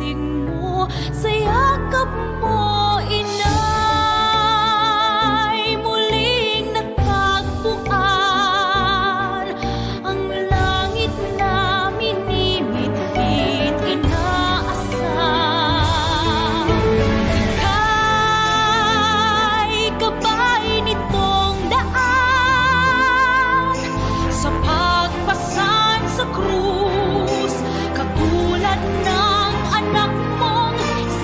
Bisig mo, sa yakap mo, Inay, muling natagpuan ang langit na minimithit, inaasam. Ika'y gabay nitong daan sa pagpasan sa krus, katulad ng anak mong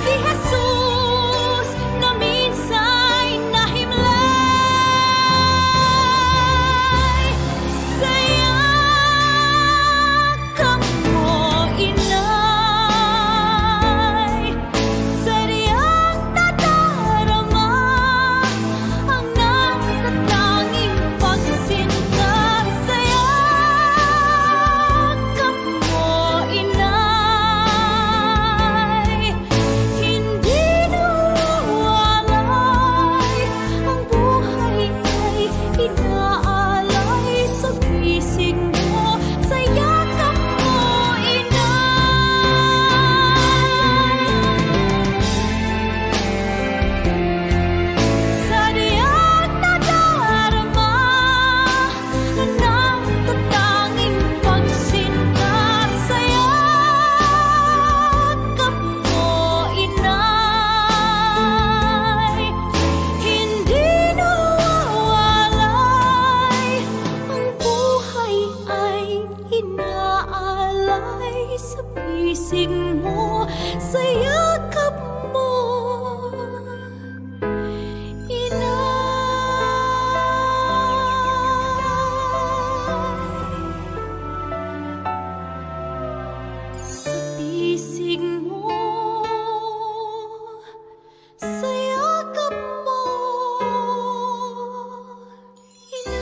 si Jesus na minsa'y nahimlay. Sa yakap mo, Inay, sadyang nadarama ang natatanging pagsinta. Sa yakap mo, Inay, hindi nawawalay ang buhay ay inaalay sa bisig mo, sa yakap mo, Inay. Sadyang nadarama ng tatanging pagsinta sa yakap mo, Inay. Hindi nawawalay ang buhay ay inaalay sa bisig mo, sa yakap mo, Inay. Sa bisig mo, sa yakap mo, Inay.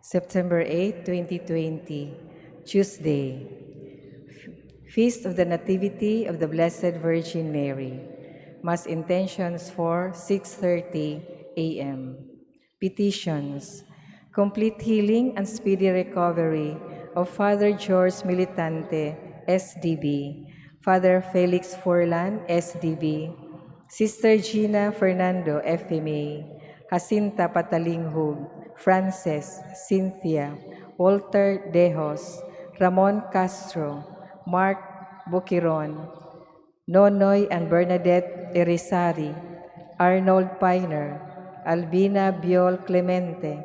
September 8, 2020, Tuesday, Feast of the Nativity of the Blessed Virgin Mary. Mass intentions for 6:30 a.m. Petitions: Complete healing and speedy recovery of Father George Militante, SDB, Father Felix Forlan, SDB, Sister Gina Fernando, FMA, Jacinta Patalinghug, Frances, Cynthia, Walter Dejos, Ramon Castro, Mark Bukiron, Nonoy and Bernadette Irizarry, Arnold Piner, Albina Biol Clemente,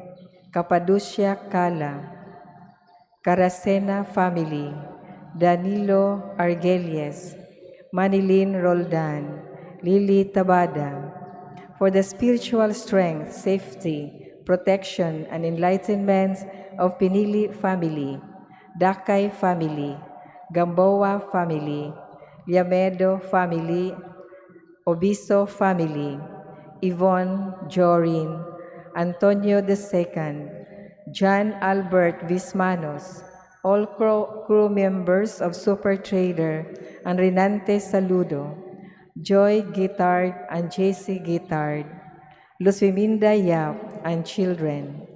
Capaducia Cala, Caracena Family, Danilo Argelies, Manilin Roldan, Lily Tabada, for the spiritual strength, safety, protection, and enlightenment of Pinili family, Dakay family, Gamboa family, Liamedo family, Obiso family, Yvonne Jorin, Antonio II, John Albert Vismanos, all crew members of Super Trader and Renante Saludo, Joy Guitard and JC Guitard, Luzviminda Yap and children,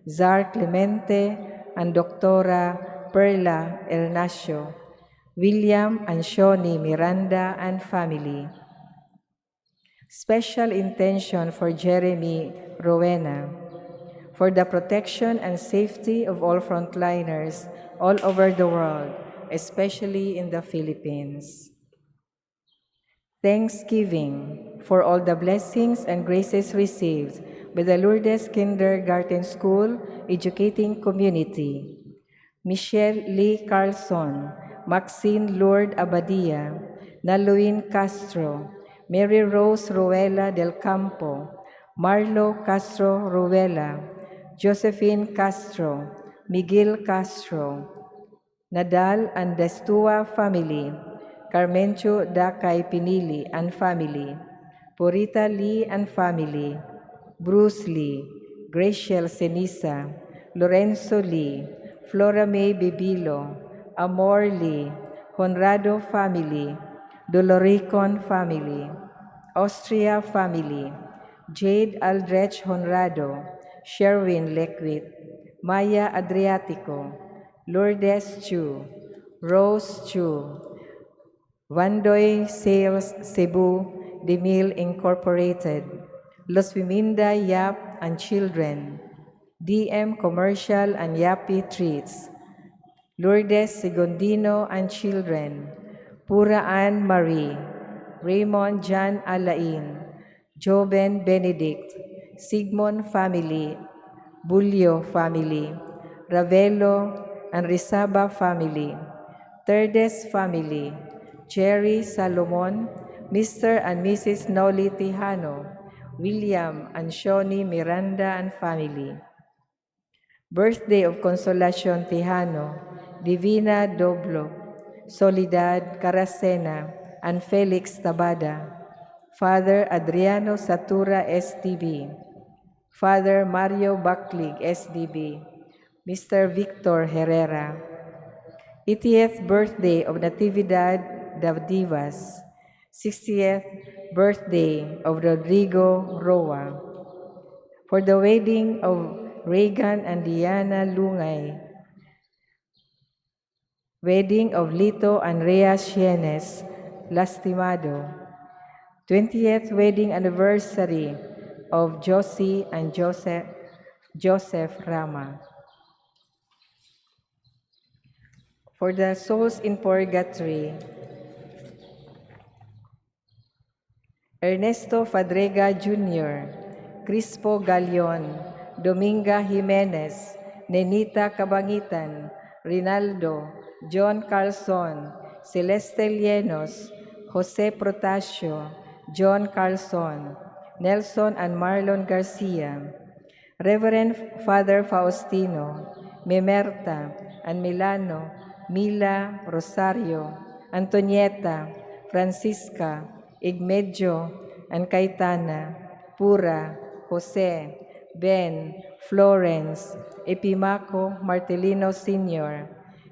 Zar Clemente and Doctora Perla Ernacio, William and Shoni Miranda and family. Special intention for Jeremy Rowena, for the protection and safety of all frontliners all over the world, especially in the Philippines. Thanksgiving for all the blessings and graces received by the Lourdes Kindergarten School Educating Community. Michelle Lee Carlson, Maxine Lourdes Abadia, Naluin Castro, Mary Rose Ruela del Campo, Marlo Castro Ruela, Josephine Castro, Miguel Castro, Nadal and Destua family, Carmencho Dakay Pinili and family, Purita Lee and family, Bruce Lee, Graciel Senisa, Lorenzo Lee, Flora May Bibilo, Amor Lee, Honrado family, Doloricon family, Austria family, Jade Aldrich Honrado, Sherwin Lequit, Maya Adriatico, Lourdes Chu, Rose Chu, Vandoy Sales Cebu, Demil Incorporated, Los Viminda Yap and Children, DM Commercial and Yappy Treats, Lourdes Segundino and Children, Pura Ann Marie, Raymond John Alain, Joven Benedict, Sigmund Family, Bulyo Family, Ravelo and Risaba Family, Terdes Family, Jerry Salomon, Mr. and Mrs. Noli Tijano, William and Shoni Miranda and family. Birthday of Consolacion Tijano, Divina Doblo, Soledad Caracena, and Felix Tabada, Father Adriano Satura SDB, Father Mario Baklig SDB, Mr. Victor Herrera. 80th birthday of Natividad Davdivas, 60th birthday of Rodrigo Roa. For the wedding of Reagan and Diana Lungay, wedding of Lito and Rhea Sienes Lastimado, 20th wedding anniversary of Josie and Joseph Rama. For the souls in purgatory, Ernesto Fadrega Jr., Crispo Galion, Dominga Jimenez, Nenita Cabangitan, Rinaldo, John Carlson, Celeste Llenos, Jose Protasio, John Carlson, Nelson and Marlon Garcia, Reverend Father Faustino, Memerta, and Milano, Mila, Rosario, Antonieta, Francisca, Igmedio, and Caetana, Pura, Jose, Ben, Florence, Epimaco, Martelino Sr.,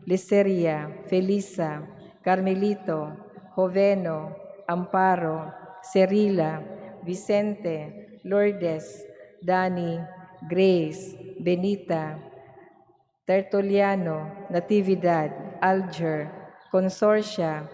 Liceria, Felisa, Carmelito, Joveno, Amparo, Cerila, Vicente, Lourdes, Dani, Grace, Benita, Tertuliano, Natividad, Alger, Consorcia,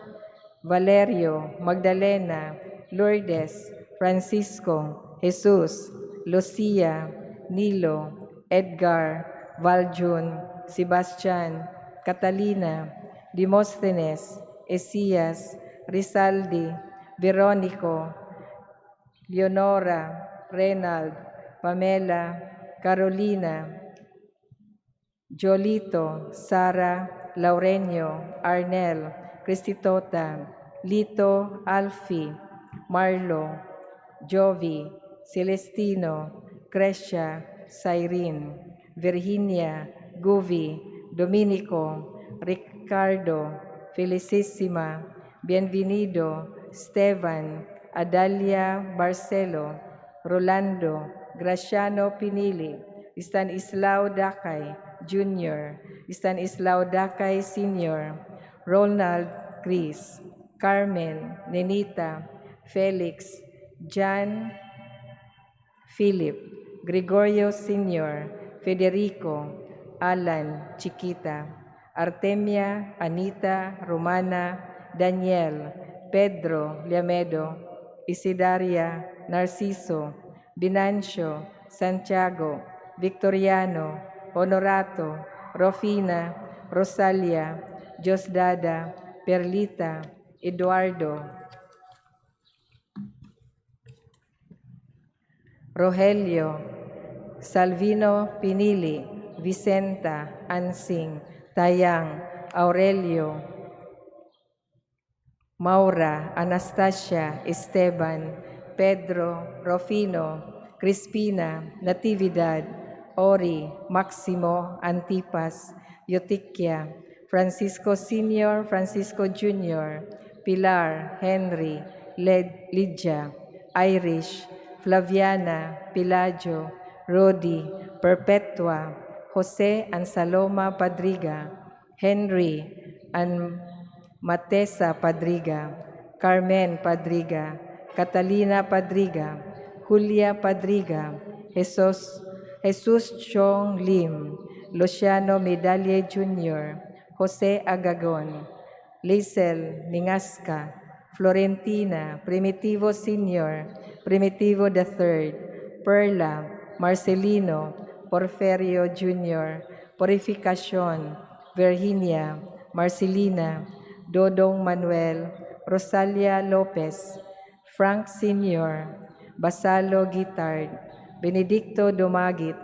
Valerio, Magdalena, Lourdes, Francisco, Jesus, Lucia, Nilo, Edgar, Valjun, Sebastian, Catalina, Demosthenes, Esias, Rizaldi, Veronico, Leonora, Renald, Pamela, Carolina, Jolito, Sara, Laurenio, Arnel, Cristitota, Lito, Alfie, Marlo, Jovi, Celestino, Crescia, Cyrene, Virginia, Guvi, Dominico, Ricardo, Felicissima, Bienvenido, Stevan, Adalia Barcelo, Rolando, Graciano Pinili, Stanislao Dakay Jr., Stanislao Dakay Sr., Ronald Chris, Carmen, Nenita, Felix, John, Philip, Gregorio Sr., Federico, Alan, Chiquita, Artemia, Anita, Romana, Daniel, Pedro, Liamedo, Isidaria, Narciso, Binancio, Santiago, Victoriano, Honorato, Rofina, Rosalia, Diosdada, Perlita, Eduardo, Rogelio, Salvino Pinili, Vicenta, Ansing, Tayang, Aurelio, Maura, Anastasia, Esteban, Pedro, Rofino, Crispina, Natividad, Ori, Maximo, Antipas, Yotikia, Francisco Sr., Francisco Jr., Pilar, Henry, Lydia, Irish, Flaviana, Pelagio, Rodi, Perpetua, Jose and Saloma Padriga, Henry and Matesa Padriga, Carmen Padriga, Catalina Padriga, Julia Padriga, Jesus Chong Lim, Luciano Medalle Jr., Jose Agagon, Liesel Mingasca, Florentina, Primitivo Sr., Primitivo III, Perla, Marcelino, Porferio Jr., Purificacion, Virginia, Marcelina, Dodong Manuel, Rosalia Lopez, Frank Sr., Basalo Guitard, Benedicto Dumagit,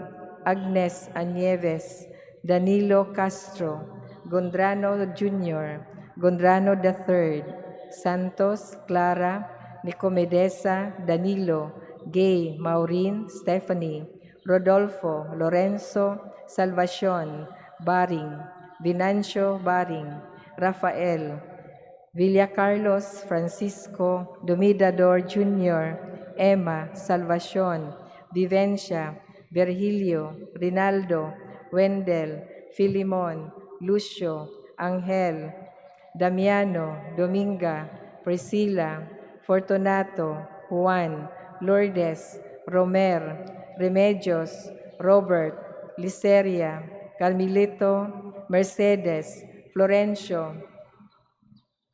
Agnes Anieves, Danilo Castro, Gondrano Jr., Gondrano III, Santos, Clara, Nicomedesa, Danilo, Gay, Maureen, Stephanie, Rodolfo, Lorenzo, Salvacion, Baring, Venancio Baring, Rafael, Villacarlos, Francisco, Domidador Jr., Emma, Salvacion, Vivencia, Virgilio, Rinaldo, Wendell, Filimon, Lucio, Angel, Damiano, Dominga, Priscilla, Fortunato, Juan, Lourdes, Romer, Remedios, Robert, Liceria, Carmelito, Mercedes, Florencio,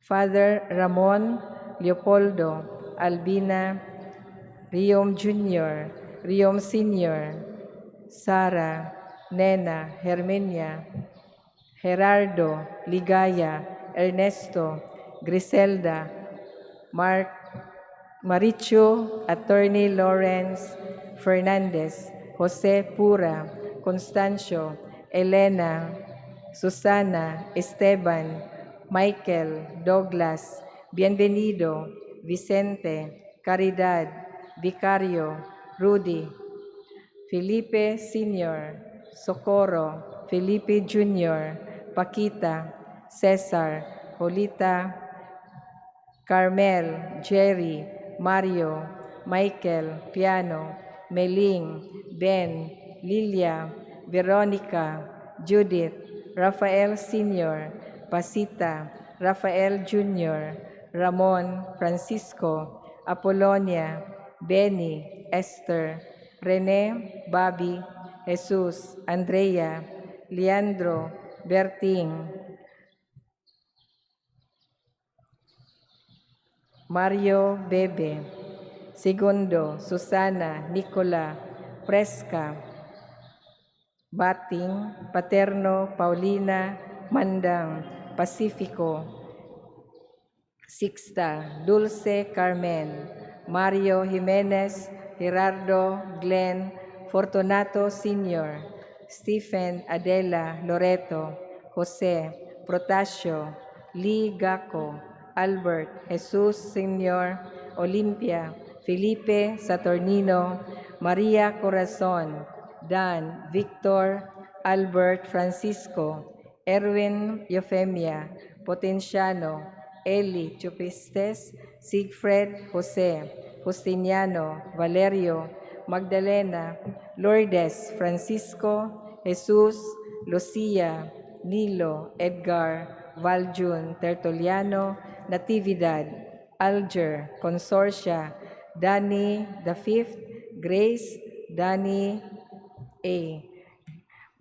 Father Ramon, Leopoldo, Albina, Riom Jr., Riom Sr., Sara, Nena, Herminia, Gerardo, Ligaya, Ernesto, Griselda, Mark, Maricho, Attorney Lawrence Fernandez, Jose Pura, Constancio, Elena, Susana, Esteban, Michael, Douglas, Bienvenido, Vicente, Caridad, Vicario, Rudy, Felipe Sr., Socorro, Felipe Jr., Paquita, Cesar, Jolita, Carmel, Jerry, Mario, Michael, Piano, Meling, Ben, Lilia, Veronica, Judith, Rafael Sr., Pasita, Rafael Jr., Ramon, Francisco, Apollonia, Benny, Esther, Rene, Bobby, Jesus, Andrea, Leandro, Berting, Mario Bebe, Segundo, Susana, Nicola, Presca, Bating, Paterno, Paulina, Mandang, Pacifico, Sixta, Dulce Carmen, Mario Jimenez, Gerardo, Glenn, Fortunato Sr., Stephen, Adela, Loreto, Jose, Protasio, Lee Gaco, Albert, Jesus Sr., Olimpia, Felipe Saturnino, Maria Corazon, Dan, Victor, Albert Francisco, Erwin Eufemia, Potenciano, Eli Chupistes, Siegfried Jose, Justiniano, Valerio, Magdalena, Lourdes, Francisco, Jesus, Lucia, Nilo, Edgar, Valjun, Tertuliano, Natividad, Alger, Consortia, Danny the Fifth, Grace, Danny A.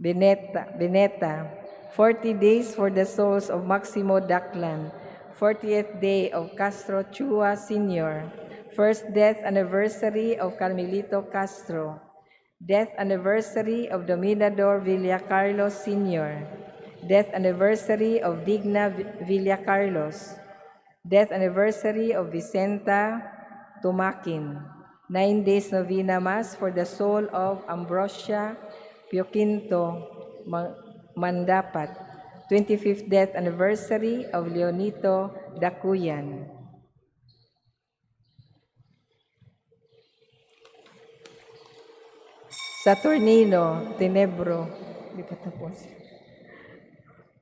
Beneta, 40 days for the souls of Maximo Daclan, 40th day of Castro Chua Sr., first death anniversary of Carmelito Castro, death anniversary of Dominador Villa Carlos Sr., death anniversary of Digna Villa Carlos, death anniversary of Vicenta Tumakin, 9 days novena mass for the soul of Ambrosia Pioquinto Mandapat, 25th death anniversary of Leonito Dacuyan. Saturnino Tenebro, di pa tapos.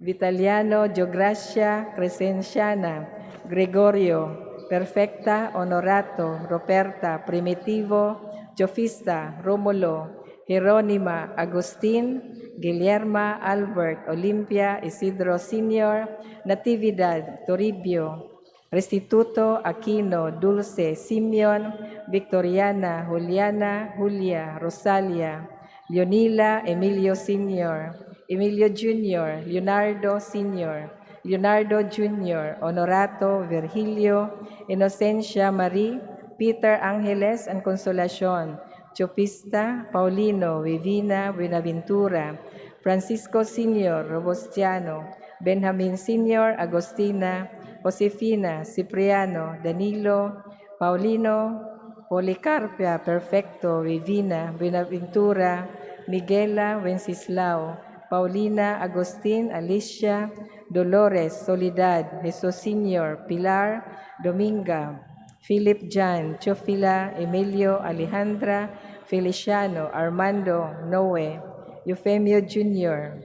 Vitaliano Geogracia Crescenciana, Gregorio, Perfecta, Honorato, Roberta, Primitivo, Jofista, Romulo, Jeronima, Agustin, Guillerma, Albert, Olimpia, Isidro Sr., Natividad, Toribio, Restituto, Aquino, Dulce, Simeon, Victoriana, Juliana, Julia, Rosalia, Leonila, Emilio Sr., Emilio Jr., Leonardo Sr., Leonardo Jr., Honorato, Virgilio, Inocencia Marie, Peter Angeles, and Consolacion, Chopista, Paulino, Vivina, Buenaventura, Francisco Sr., Robustiano, Benjamin Sr., Agostina, Josefina, Cipriano, Danilo, Paulino, Policarpia, Perfecto, Vivina, Buenaventura, Miguela, Wenceslao, Paulina, Agustin, Alicia, Dolores, Soledad, Jesus Sr., Pilar, Dominga, Philip John, Chofila, Emilio, Alejandra, Feliciano, Armando, Noe, Eufemio Jr.,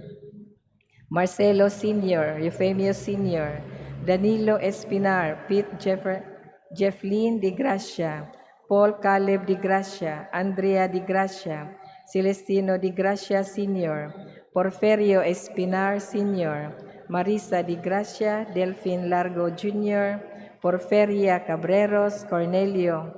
Marcelo Sr., Eufemio Sr., Danilo Espinar, Pete Jefflin Di Gracia, Paul Caleb Di Gracia, Andrea Di Gracia, Celestino Di Gracia Sr., Porferio Espinar Sr., Marisa Di Gracia, Delphine Largo Jr., Porferia Cabreros, Cornelio,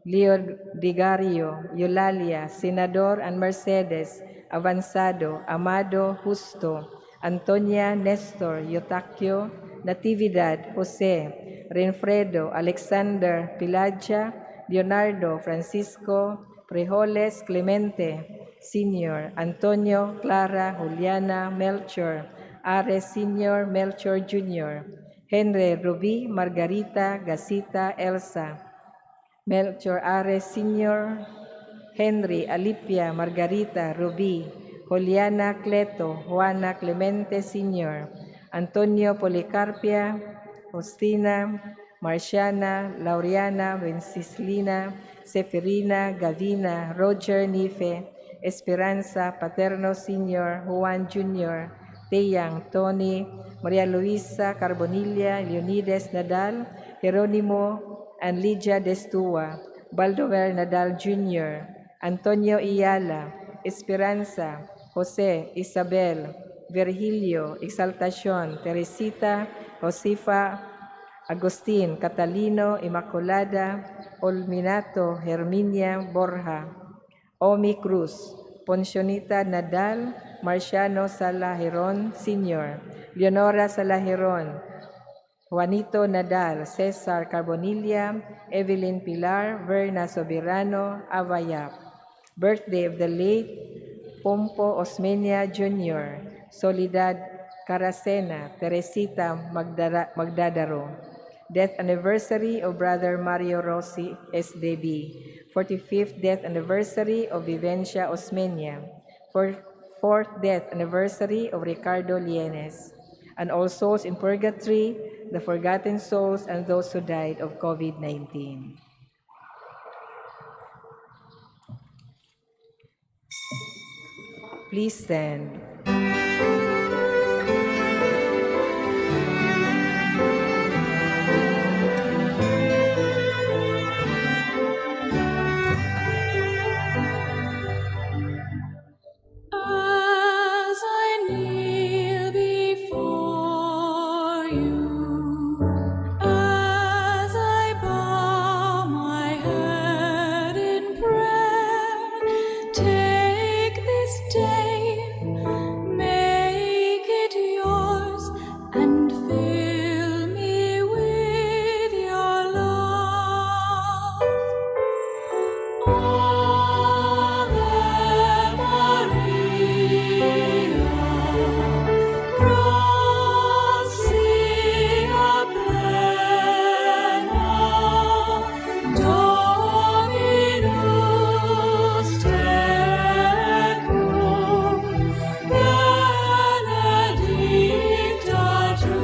Leo Digario, Eulalia, Senador and Mercedes, Avanzado, Amado, Justo, Antonia, Nestor, Yotacchio, Natividad, Jose, Renfredo, Alexander, Pilagia, Leonardo, Francisco, Prejoles, Clemente, Sr., Antonio, Clara, Juliana, Melchor, Ares Sr., Melchor Jr., Henry, Ruby, Margarita, Gasita, Elsa, Melchor Ares Sr., Henry, Alipia, Margarita, Ruby, Juliana Cleto, Juana Clemente Sr., Antonio Policarpia, Faustina, Marciana, Laureana, Wenceslina, Seferina, Gavina, Roger Nife, Esperanza, Paterno Sr., Juan Jr., Teyang, Tony, Maria Luisa Carbonilla, Leonides Nadal, Jeronimo, and Lydia Destua, Baldover Nadal Jr., Antonio Iyala, Esperanza, Jose, Isabel, Virgilio, Exaltacion, Teresita, Josefa, Agustin, Catalino, Immaculada, Olminato, Herminia, Borja, Omi Cruz, Poncionita Nadal, Marciano Salajeron Sr., Leonora Salajeron, Juanito Nadal, Cesar Carbonilla, Evelyn Pilar, Verna Soberano, Avayap. Birthday of the late Pompo Osmeña Jr., Soledad Caracena, Teresita Magdadaro. Death anniversary of Brother Mario Rossi, SDB. 45th death anniversary of Vivencia Osmeña. Fourth death anniversary of Ricardo Lienes. And all souls in purgatory, the forgotten souls, and those who died of COVID-19. Please stand. As I kneel before you, as I bow my head in prayer, take this day, make it yours, and fill me with your love. Ave Maria, gratia plena, Dominus tecum, benedicta tu.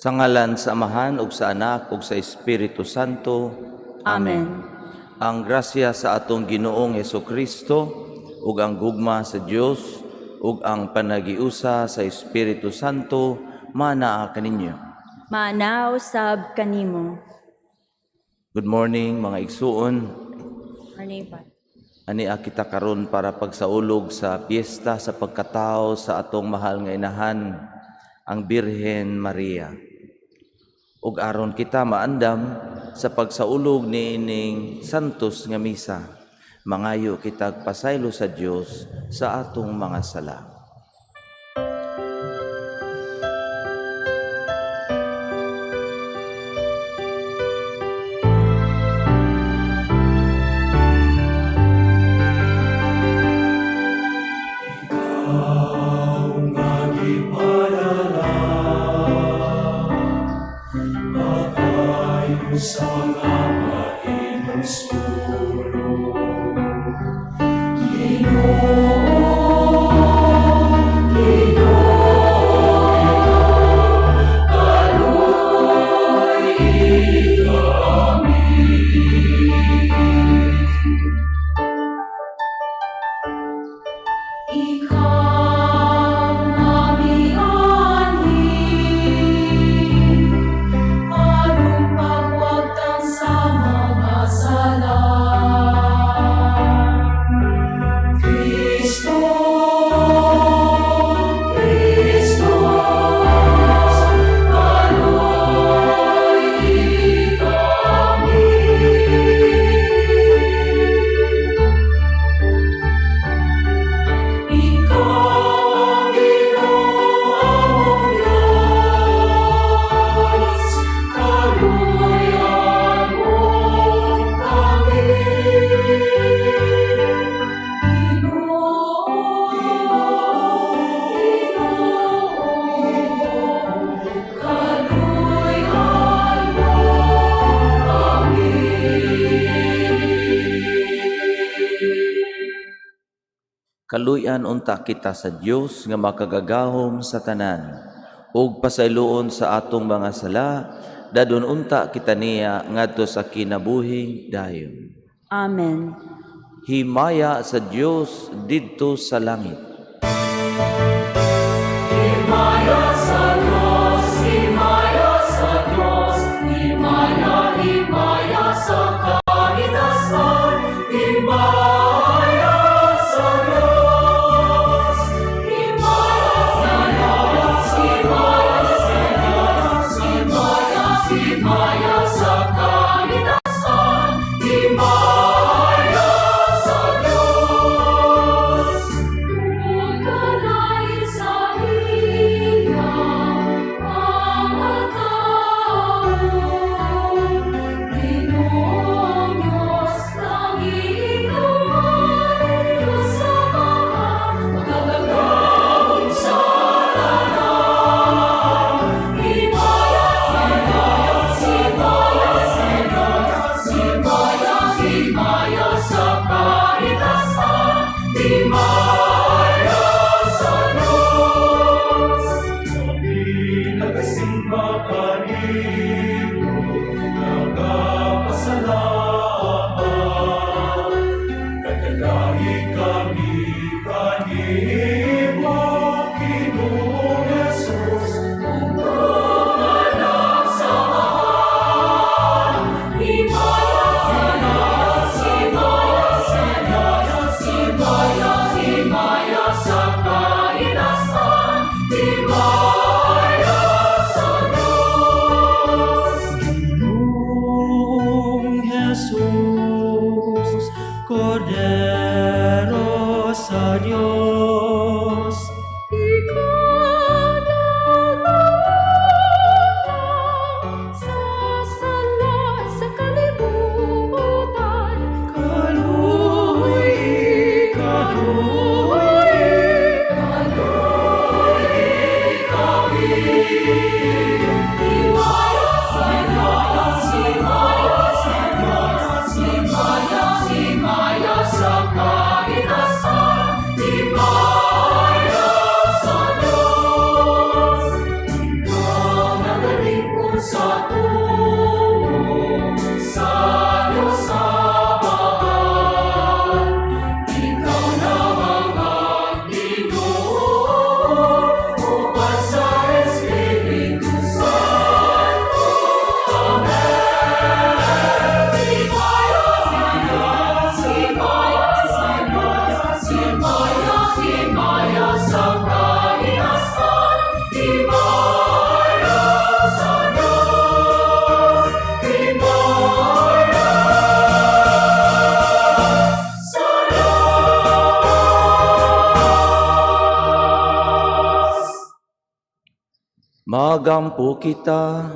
Sa ngalan sa Amahan ug sa Anak ug sa Espiritu Santo. Amen. Ang grasya sa atong Ginoong Hesukristo ug ang gugma sa Dios ug ang panagiusa sa Espiritu Santo manaa kaninyo. Maanaa usab kanimo. Good morning, mga igsuon. Morning pa. Ania kita karon para pagsaulog sa piyesta sa pagkatao sa atong mahal nga inahan, ang Birhen Maria. Ug aron kita maandam sa pagsaulog niining santos nga misa, mangayo kitag pasaylo sa Dios sa atong mga sala. Ikaw nami anhi, aron pagwagtang sa mga sala. Kristo, Kristo, kaluoy kami. Ikaw ang Ginoo among Diyos, kaluoyan mo kami. Ginoo, Ginoo, kaluoyan mo kami. Kaluyan unta kita sa Dios nga makagagahom sa tanan ug pasayloon sa atong mga sala, dadon unta kita niya ngadto sa kinabuhing dayon. Amen. Himaya sa Dios didto sa langit. Himaya sa Diyos, himaya sa Diyos, himaya, himaya sa kaitasan, himaya sa Diyos. Himaya sa Diyos, himaya sa Diyos, himaya, himaya sa kaitasan, himaya sa Diyos. Ug sa iya mga tao, Ginoong Diyos, langit sa makagagahom sa tanan. Himaya sa Diyos, himaya sa Diyos, himaya, himaya sa kaitasan, himaya sa Diyos. Kami nagasimba kanimo, nagapasalamat. Nagalahi kami kanimo, Ginoong Jesus. Anak sa Amahan, himaya sa Diyos, himaya sa Diyos, himaya, himaya sa kaitasan, himaya sa Diyos. Magampo kita.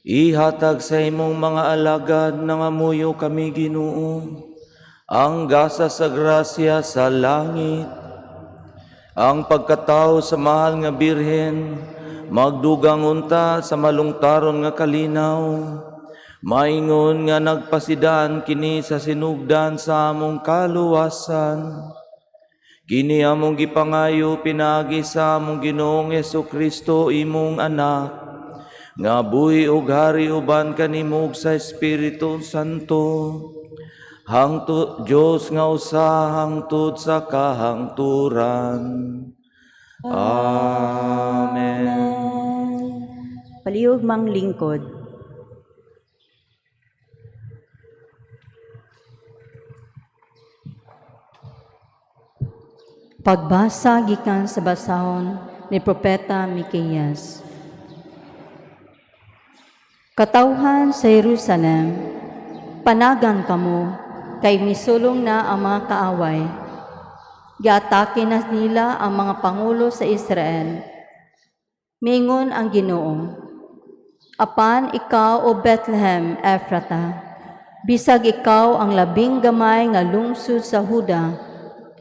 Ihatag sa imong mga alagad, nangamuyo kami, Ginoo, ang gasa sa grasya sa langit. Ang pagkatao sa mahal nga Birhen, magdugang unta sa malungtaron nga kalinaw. Maingon nga nagpasidaan kini sa sinugdan sa among kaluwasan. Kini among gipangayo pinaagi sa among Ginoong Kristo, imong anak, nga buhi ug hari uban kanimo ug sa Espiritu Santo. Hangtod Dios nga usa hangtod sa kahangturan. Amen. Palihog manglingkod. Pagbasa gikan sa basahon ni Propeta Miqueas. Katawhan sa Jerusalem, panagan kamo kay misulong na ang mga kaaway. Giatake na nila ang mga pangulo sa Israel. Mingon ang Ginoo. Apan ikaw, O Bethlehem, Ephrata, bisag ikaw ang labing gamay nga lungsod sa Huda,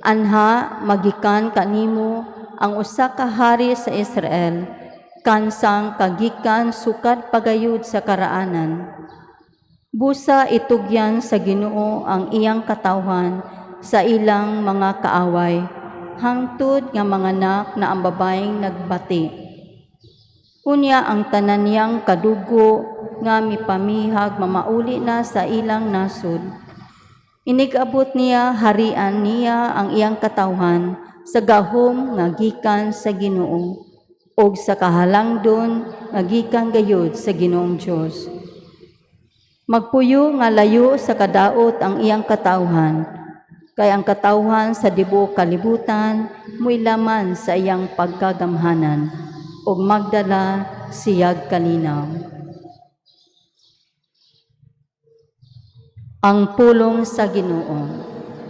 anha magikan kanimo ang usa ka hari sa Israel, kansang kagikan sukad pagayud sa karaanan. Busa itugyan sa Ginoo ang iyang katawhan sa ilang mga kaaway, hangtod nga manganak na ang babaeng nagbati. Unya ang tanan niyang kadugo nga mipamihag mamauli na sa ilang nasod. Inigabot niya harian niya ang iyang katawhan sa gahom nga gikan sa Ginoo ug sa kahalangdon nga gikan gayud sa Ginoong Dios. Magpuyo nga layo sa kadaot ang iyang katawhan, kay ang katawhan sa tibuok kalibutan muilaman sa iyang pagkagamhanan ug magdala siyag kalinaw. Ang pulong sa Ginoo.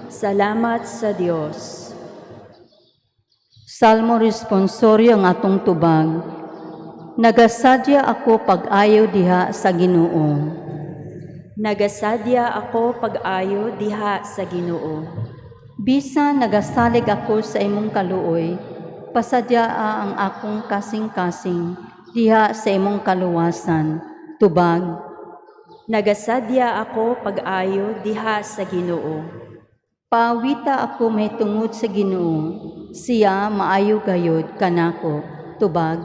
Salamat sa Dios. Salmo responsorio ang atong tubag. Nagasadya ako pag-ayo diha sa Ginoo. Nagasadya ako pag-ayo diha sa Ginoo. Bisan nagasalig ako sa imong kaluoy, pasadyaa ang akong kasing-kasing diha sa imong kaluwasan. Tubag. Nagasadya ako pag-ayo diha sa Ginoo. Pawita ako mahitungod sa Ginoo, siya maayo gayod kanako. Tubag.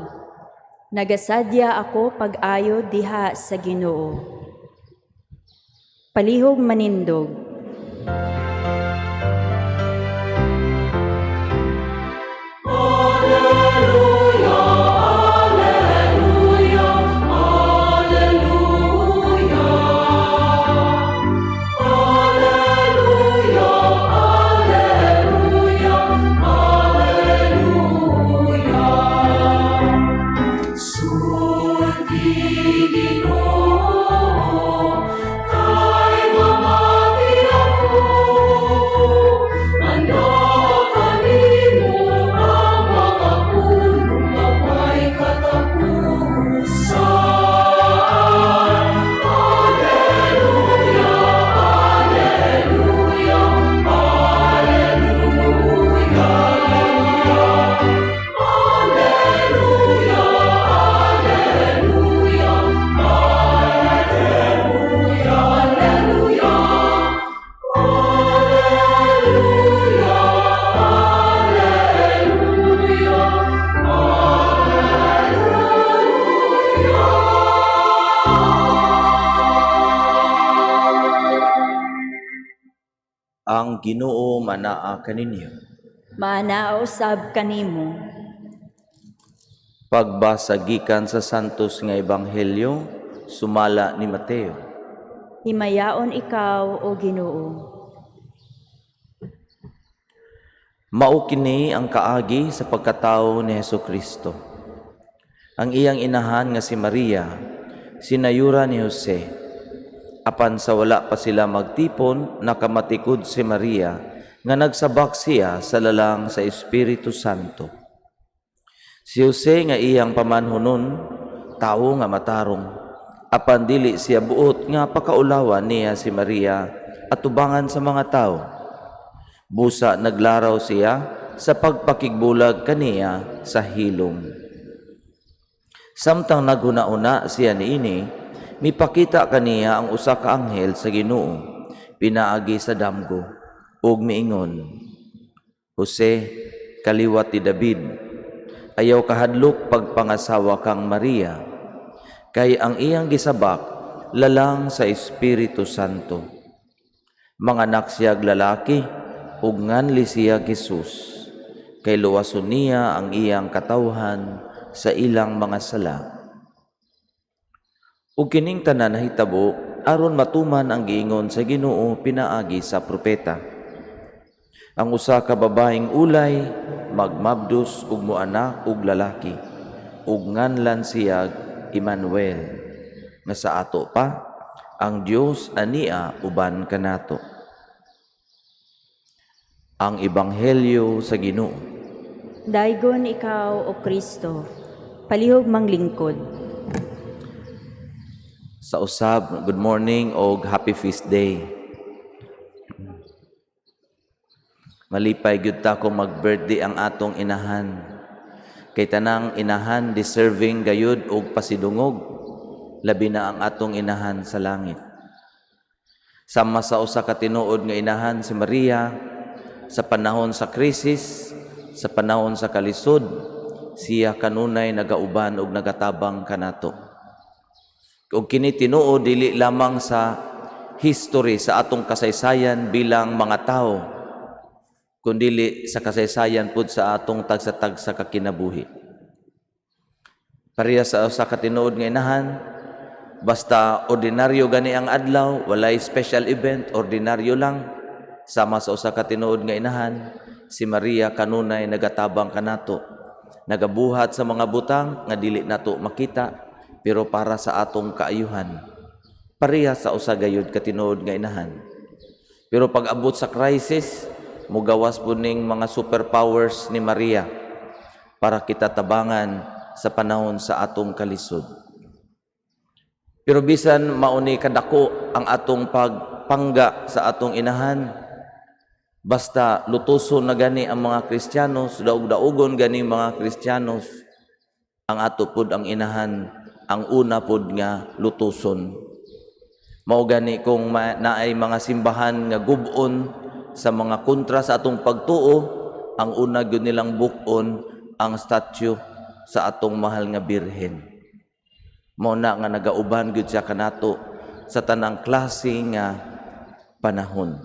Nagasadya ako pag-ayo diha sa Ginoo. Palihog manindog. Sulti Ginoo, kay mamati ako. Handa kanimo ang mga pulong nga may katapusan. Alleluia, Alleluia, Alleluia. Alleluia, Alleluia, Alleluia, Alleluia. Alleluia, Alleluia, Alleluia. Ang Ginoo manaa kaninyo. Manao sab kanimo. Pagbasa gikan sa Santos nga Ebanghelyo sumala ni Mateo. Himayaon ikaw, O Ginoo. Mao kini ang kaagi sa pagkatao ni Hesukristo. Ang iyang inahan nga si Maria, sinayura ni Jose. Apan sa wala pa sila magtipon, nakamatikod si Maria nga nagsabak siya sa lalang sa Espiritu Santo. Si Jose nga iyang pamanhonon, tawo nga matarong. Apan dili siya buot nga pakaulawan niya si Maria atubangan sa mga tao. Busa naglaraw siya sa pagpakigbulag kaniya sa hilom. Samtang naghuna-huna siya niini, mipakita kaniya ang usa ka anghel sa Ginoo pinaagi sa damgo ug miingon, "Jose, kaliwat ni David, ayaw kahadlok pagpangasawa kang Maria, kay ang iyang gisabak lalang sa Espiritu Santo. Manganak siyag lalaki ug nganli siya Jesus, kay luwason niya ang iyang katawhan sa ilang mga sala." Ug kining tanan nahitabo aron matuman ang giingon sa Ginoo pinaagi sa propeta: "Ang usa ka babaeng ulay magmabdos ug moanak og lalaki, ug nganlan siya Emmanuel," nga sa ato pa, "Ang Dios ania uban kanato." Ang Ebanghelyo sa Ginoo. Daygon ikaw, O Kristo. Palihog manglingkod. Sa usab, good morning og happy feast day. Malipay gyud ta kung mag-birthday ang atong inahan. Kay tanang inahan deserving gayud og pasidungog, labi na ang atong inahan sa langit. Sama sa usa ka tinuod nga inahan si Maria, sa panahon sa krisis, sa panahon sa kalisod, siya kanunay nagauban og nagatabang kanato. Ug kini tinuod dili lamang sa history, sa atong kasaysayan bilang mga tao, kundili sa kasaysayan pud sa atong tagsa-tagsa ka kinabuhi. Pareha sa usa ka tinuod nga inahan, basta ordinaryo gani ang adlaw, walay special event, ordinaryo lang. Sama sa usa ka tinuod nga inahan, si Maria kanunay nagatabang kanato, nagabuhat sa mga butang nga dili nato makita, pero para sa atong kaayuhan. Pareha sa usa gayud ka tinuod nga inahan. Pero pag abot sa crisis, mugawas po ning mga superpowers ni Maria para kita tabangan sa panahon sa atong kalisod. Pero bisan mauni kadako ang atong pagpangga sa atong inahan, basta lutuson na gani ang mga Kristiyanos, daog-daugon gani mga Kristiyanos, ang ato pud ang inahan, ang una pud nga lutuson. Mao gani kung naay mga simbahan nga gub-on sa mga kontra sa atong pagtuo, ang una gyud nilang buk-on ang statue sa atong mahal nga Birhen. Mao na nga nagauban gyud siya kanato sa tanang klase nga panahon.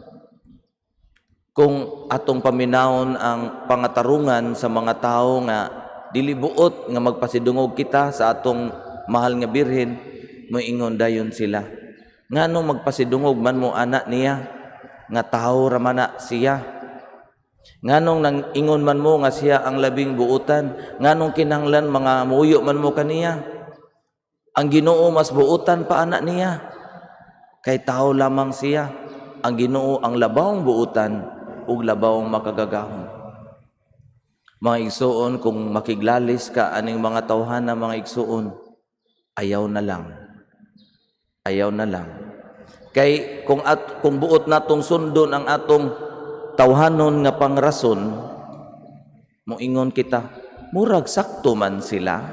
Kung atong paminawon ang pangatarungan sa mga tawo nga dili buot nga magpasidungog kita sa atong mahal nga Birhen, moingon dayon sila, "Nganong magpasidungog man mo ana niya nga tawo ra man na siya? Nganong nang ingon man mo nga siya ang labing buutan? Nganong kinahanglan mga muyo man mo kaniya? Ang Ginoo mas buutan pa ana niya. Kay tawo lamang siya. Ang Ginoo ang labawng buutan ug labawng makagagahom." Mga igsuon, kung makiglalis ka aning mga tawhana, mga igsuon, ayaw na lang. Ayaw na lang. Kay kung buot natong sundon ang atong tawhanon nga pangrason, moingon kita, murag sakto man sila.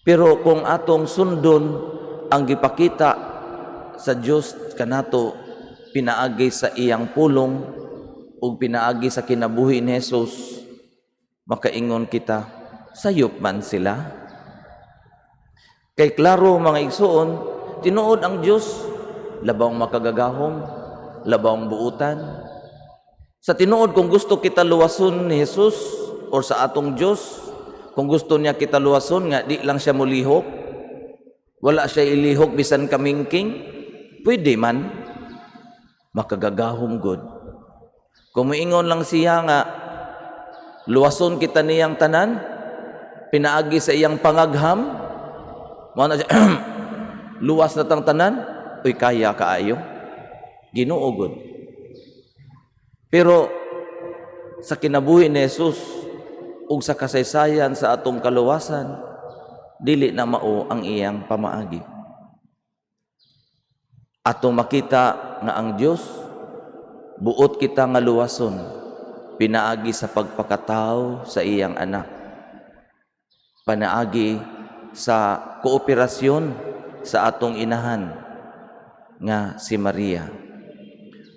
Pero kung atong sundon ang gipakita sa Dios kanato pinaagi sa iyang pulong ug pinaagi sa kinabuhi ni Jesus, makaingon kita, sayop man sila. Kay klaro, mga igsuon, tinuod ang Dios labawng makagagahom, labawng buutan. Sa tinuod, kung gusto kita luwason ni Jesus or sa atong Dios, kung gusto niya kita luwason nga di lang siya mulihok, wala siya ilihok bisan kamingking, pwede man, makagagahom gud. Kung moingon lang siya nga luwason kita niyang tanan, pinaagi sa iyang pangagham, mao na siya, luwas na tang tanan, uy, kaya kaayo. Ginoo gud. Pero sa kinabuhi ni Jesus, ug sa kasaysayan sa atong kaluwasan, dili na mao ang iyang pamaagi. Atong makita nga ang Dios buot kita nga luwason pinaagi sa pagpakatao sa iyang anak, panaagi sa kooperasyon sa atong inahan nga si Maria.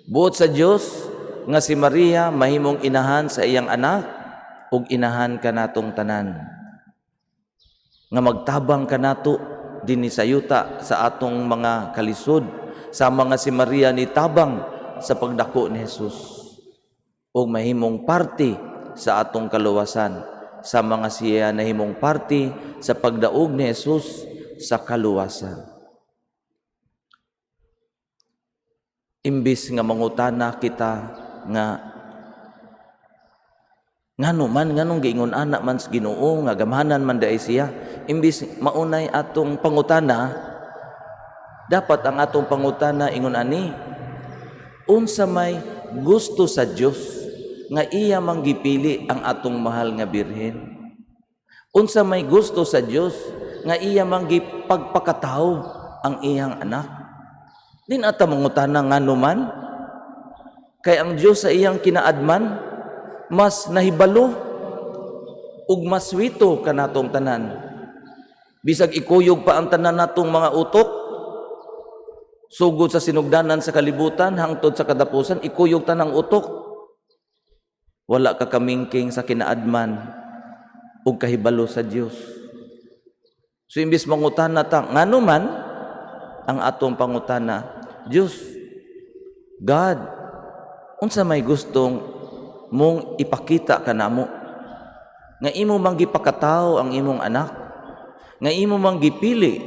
Buot sa Dios nga si Maria mahimong inahan sa iyang anak ug inahan kanatong tanan, nga magtabang kanato dinhi sa yuta sa atong mga kalisod, sa mga si Maria nitabang sa pagdako ni Jesus ug mahimong parte sa atong kaluwasan, sa mga siya nahimong parte sa pagdaog ni Jesus sa kaluwasan. Imbis nga mangutana kita nga ngano man, nganong giingon ana man sa Ginoo, nga gamhanan man diay siya, imbis maunay atong pangutana, dapat ang atong pangutana ingon ani: unsa may gusto sa Dios nga iya mang gipili ang atong mahal nga Birhen? Unsa may gusto sa Dios nga iya mang gipagpakatawo ang iyang anak? Di na ta mangutana ngano man, kay ang Dios sa iyang kinaadman mas nahibalo ug mas wito kanatong tanan. Bisag ikuyog pa ang tanan natong mga utok, sugod sa sinugdanan sa kalibutan hangtod sa katapusan, ikuyog tanang utok, wala ka kamingking sa kinaadman ug kahibalo sa Dios. So imbis mangutana ta ngano man, ang atong pangutana, Dios, God, unsa may gustong mong ipakita kanamo nga imo mang gipakatawo ang imong anak, nga imo mang gipili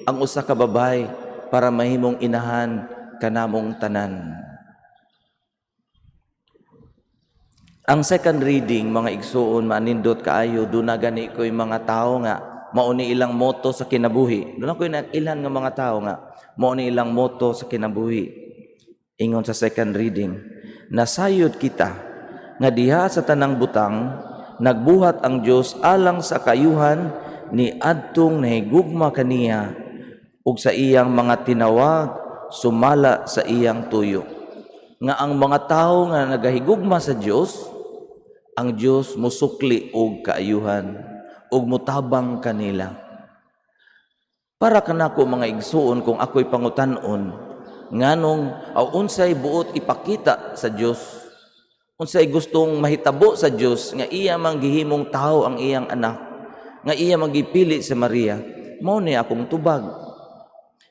ang usa ka babae para mahimong inahan kanamong tanan? Ang second reading, mga igsuon, manindot kaayo. Duna gani ko'y mga tao nga mao ni ilang motto sa kinabuhi. Duna ko'y ilan nga mga tao nga mao ni ilang motto sa kinabuhi. Ingon sa second reading, nasayod kita nga diha sa tanang butang nagbuhat ang Dios alang sa kayuhan ni adtong nahigugma kaniya ug sa iyang mga tinawag sumala sa iyang tuyo. Nga ang mga tawo nga nagahigugma sa Dios, ang Dios musukli og kaayuhan ug mutabang kanila. Para kanako, mga igsuon, kung ako'y pangutan-on nganong aw unsay buot ipakita sa Dios, unsay gustong mahitabo sa Dios nga iya mang gihimong tao ang iyang anak, nga iya mang gipili si Maria, mao ni akong tubag: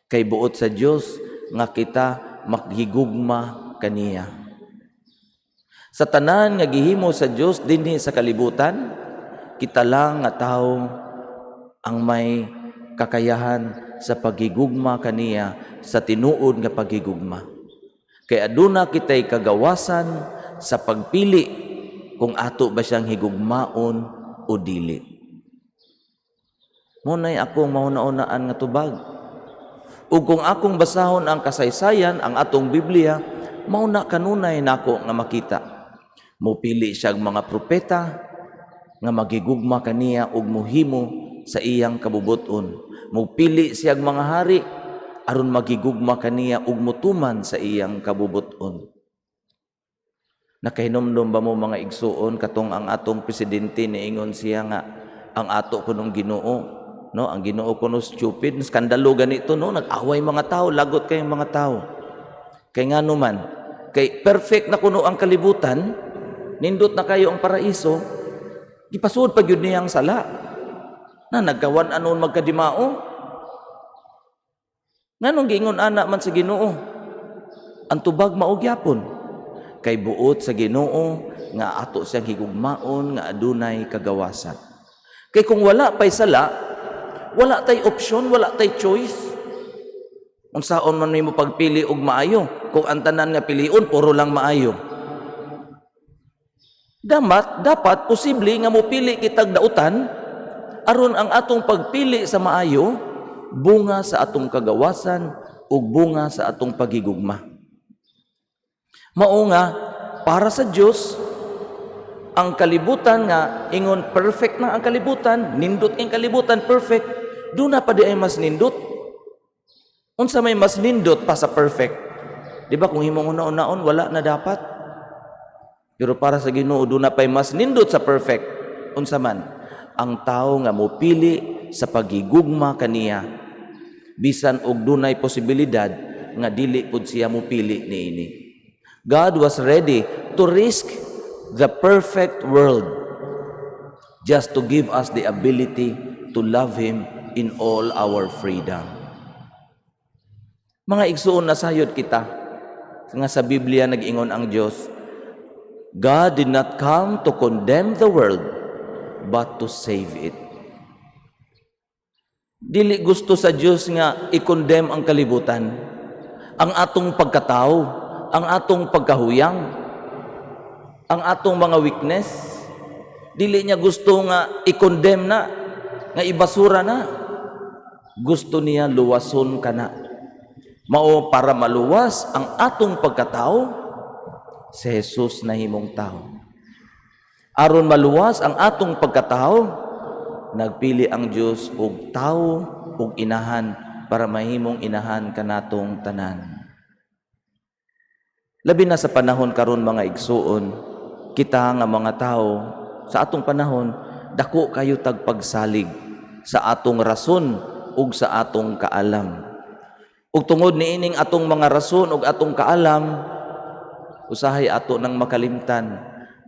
kay buot sa Dios nga kita maghigugma kaniya. Sa tanan nga gihimo sa Dios dinhi sa kalibutan, kita lang nga tao ang may kakayahan sa paghigugma kaniya sa tinuod nga paghigugma. Kay aduna kitay kagawasan sa pagpili kung ato ba siyang higugmaon o dili. Muna'y akong mahuna-unaan nga tubag. Ug kung akong basahon ang kasaysayan, ang atong Biblia, mao na kanunay nako nga makita. Mupili siya ang mga propeta nga magigugma kaniya ug muhimo sa iyang kabubuton. Mupili siya ang mga hari aron magigugma kaniya ug mutuman sa iyang kabubuton. Nakahinumdum ba mo, mga igsuon, katong ang atong presidente niingon siya nga ang ato kunong Ginoo, no, ang Ginoo kuno stupid? Skandalo ganito, no? Nag-away mga tao, lagot kayong mga tao. Kay ngano man? Kay perfect na kuno ang kalibutan, nindot na kayo ang paraiso, gipasud pa gyud niya ang sala na nagkawan anon magkadimao. Nganong giingon ana man sa Ginoo? Ang tubag mao gyapon kay buot sa Ginoo nga ato siyang higugmaon nga adunay kagawasan. Kay kung wala pay sala, wala tay option, wala tay choice. Unsaon man mo pagpili og maayo kung ang tanan nga pilion puro lang maayo? Dapat posible nga mopili kitag dautan aron ang atong pagpili sa maayo bunga sa atong kagawasan ug bunga sa atong paghigugma. Mao nga para sa Dios Ang kalibutan nga ingon perfect na ang kalibutan, nindot ang kalibutan, perfect. Duna pa diay mas nindot. Unsa may mas nindot pa sa perfect? Di ba kung imong una-unaon, wala na dapat. Pero para sa Ginoo, duna pay mas nindot sa perfect. Unsa man? Ang tao nga mopili sa pagigugma kaniya bisan og dunay posibilidad nga dili pud siya mopili niini. God was ready to risk the perfect world just to give us the ability to love Him in all our freedom. Mga igsuon, nasayod kita nga sa Biblia nag-ingon ang Dios, "God did not come to condemn the world but to save it." Dili gusto sa Dios nga i-condemn ang kalibutan. Ang atong pagkatao, ang atong pagkahuyang, ang atong mga weakness. Dili niya gusto nga i-condemn na, nga ibasura na. Gusto niya luwason ka na. Mao para maluwas ang atong pagkatao, si Jesus nahimong tao. Aron maluwas ang atong pagkatao, nagpili ang Dios og tao ug inahan para mahimong inahan kanatong tanan. Labi na sa panahon karon, mga igsuon, kita nga mga tao sa atong panahon, dako kayo tag pagsalig sa atong rason ug sa atong kaalam. Ug tungod niining atong mga rason ug atong kaalam, usahay ato nang makalimtan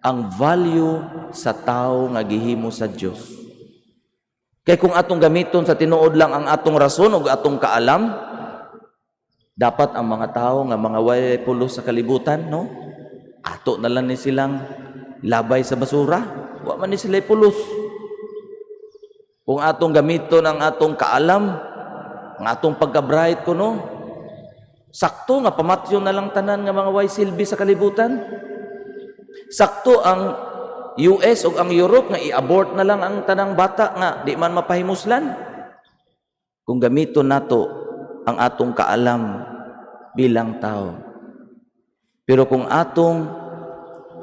ang value sa tao nga gihimo sa Dios. Kay kung atong gamiton sa tinuod lang ang atong rason ug atong kaalam, dapat ang mga tao nga mga way pulos sa kalibutan, no? Ato na lang ni silang labay sa basura. Wa man ni sila pulos. Kung atong gamiton ang atong kaalam, ang atong pagka-bright kuno, sakto nga pamatyon na lang tanan nga mga way silbi sa kalibutan. Sakto ang US o ang Europe nga i-abort na lang ang tanang bata nga di man mapahimuslan. Kung gamiton nato ang atong kaalam bilang tao. Pero kung atong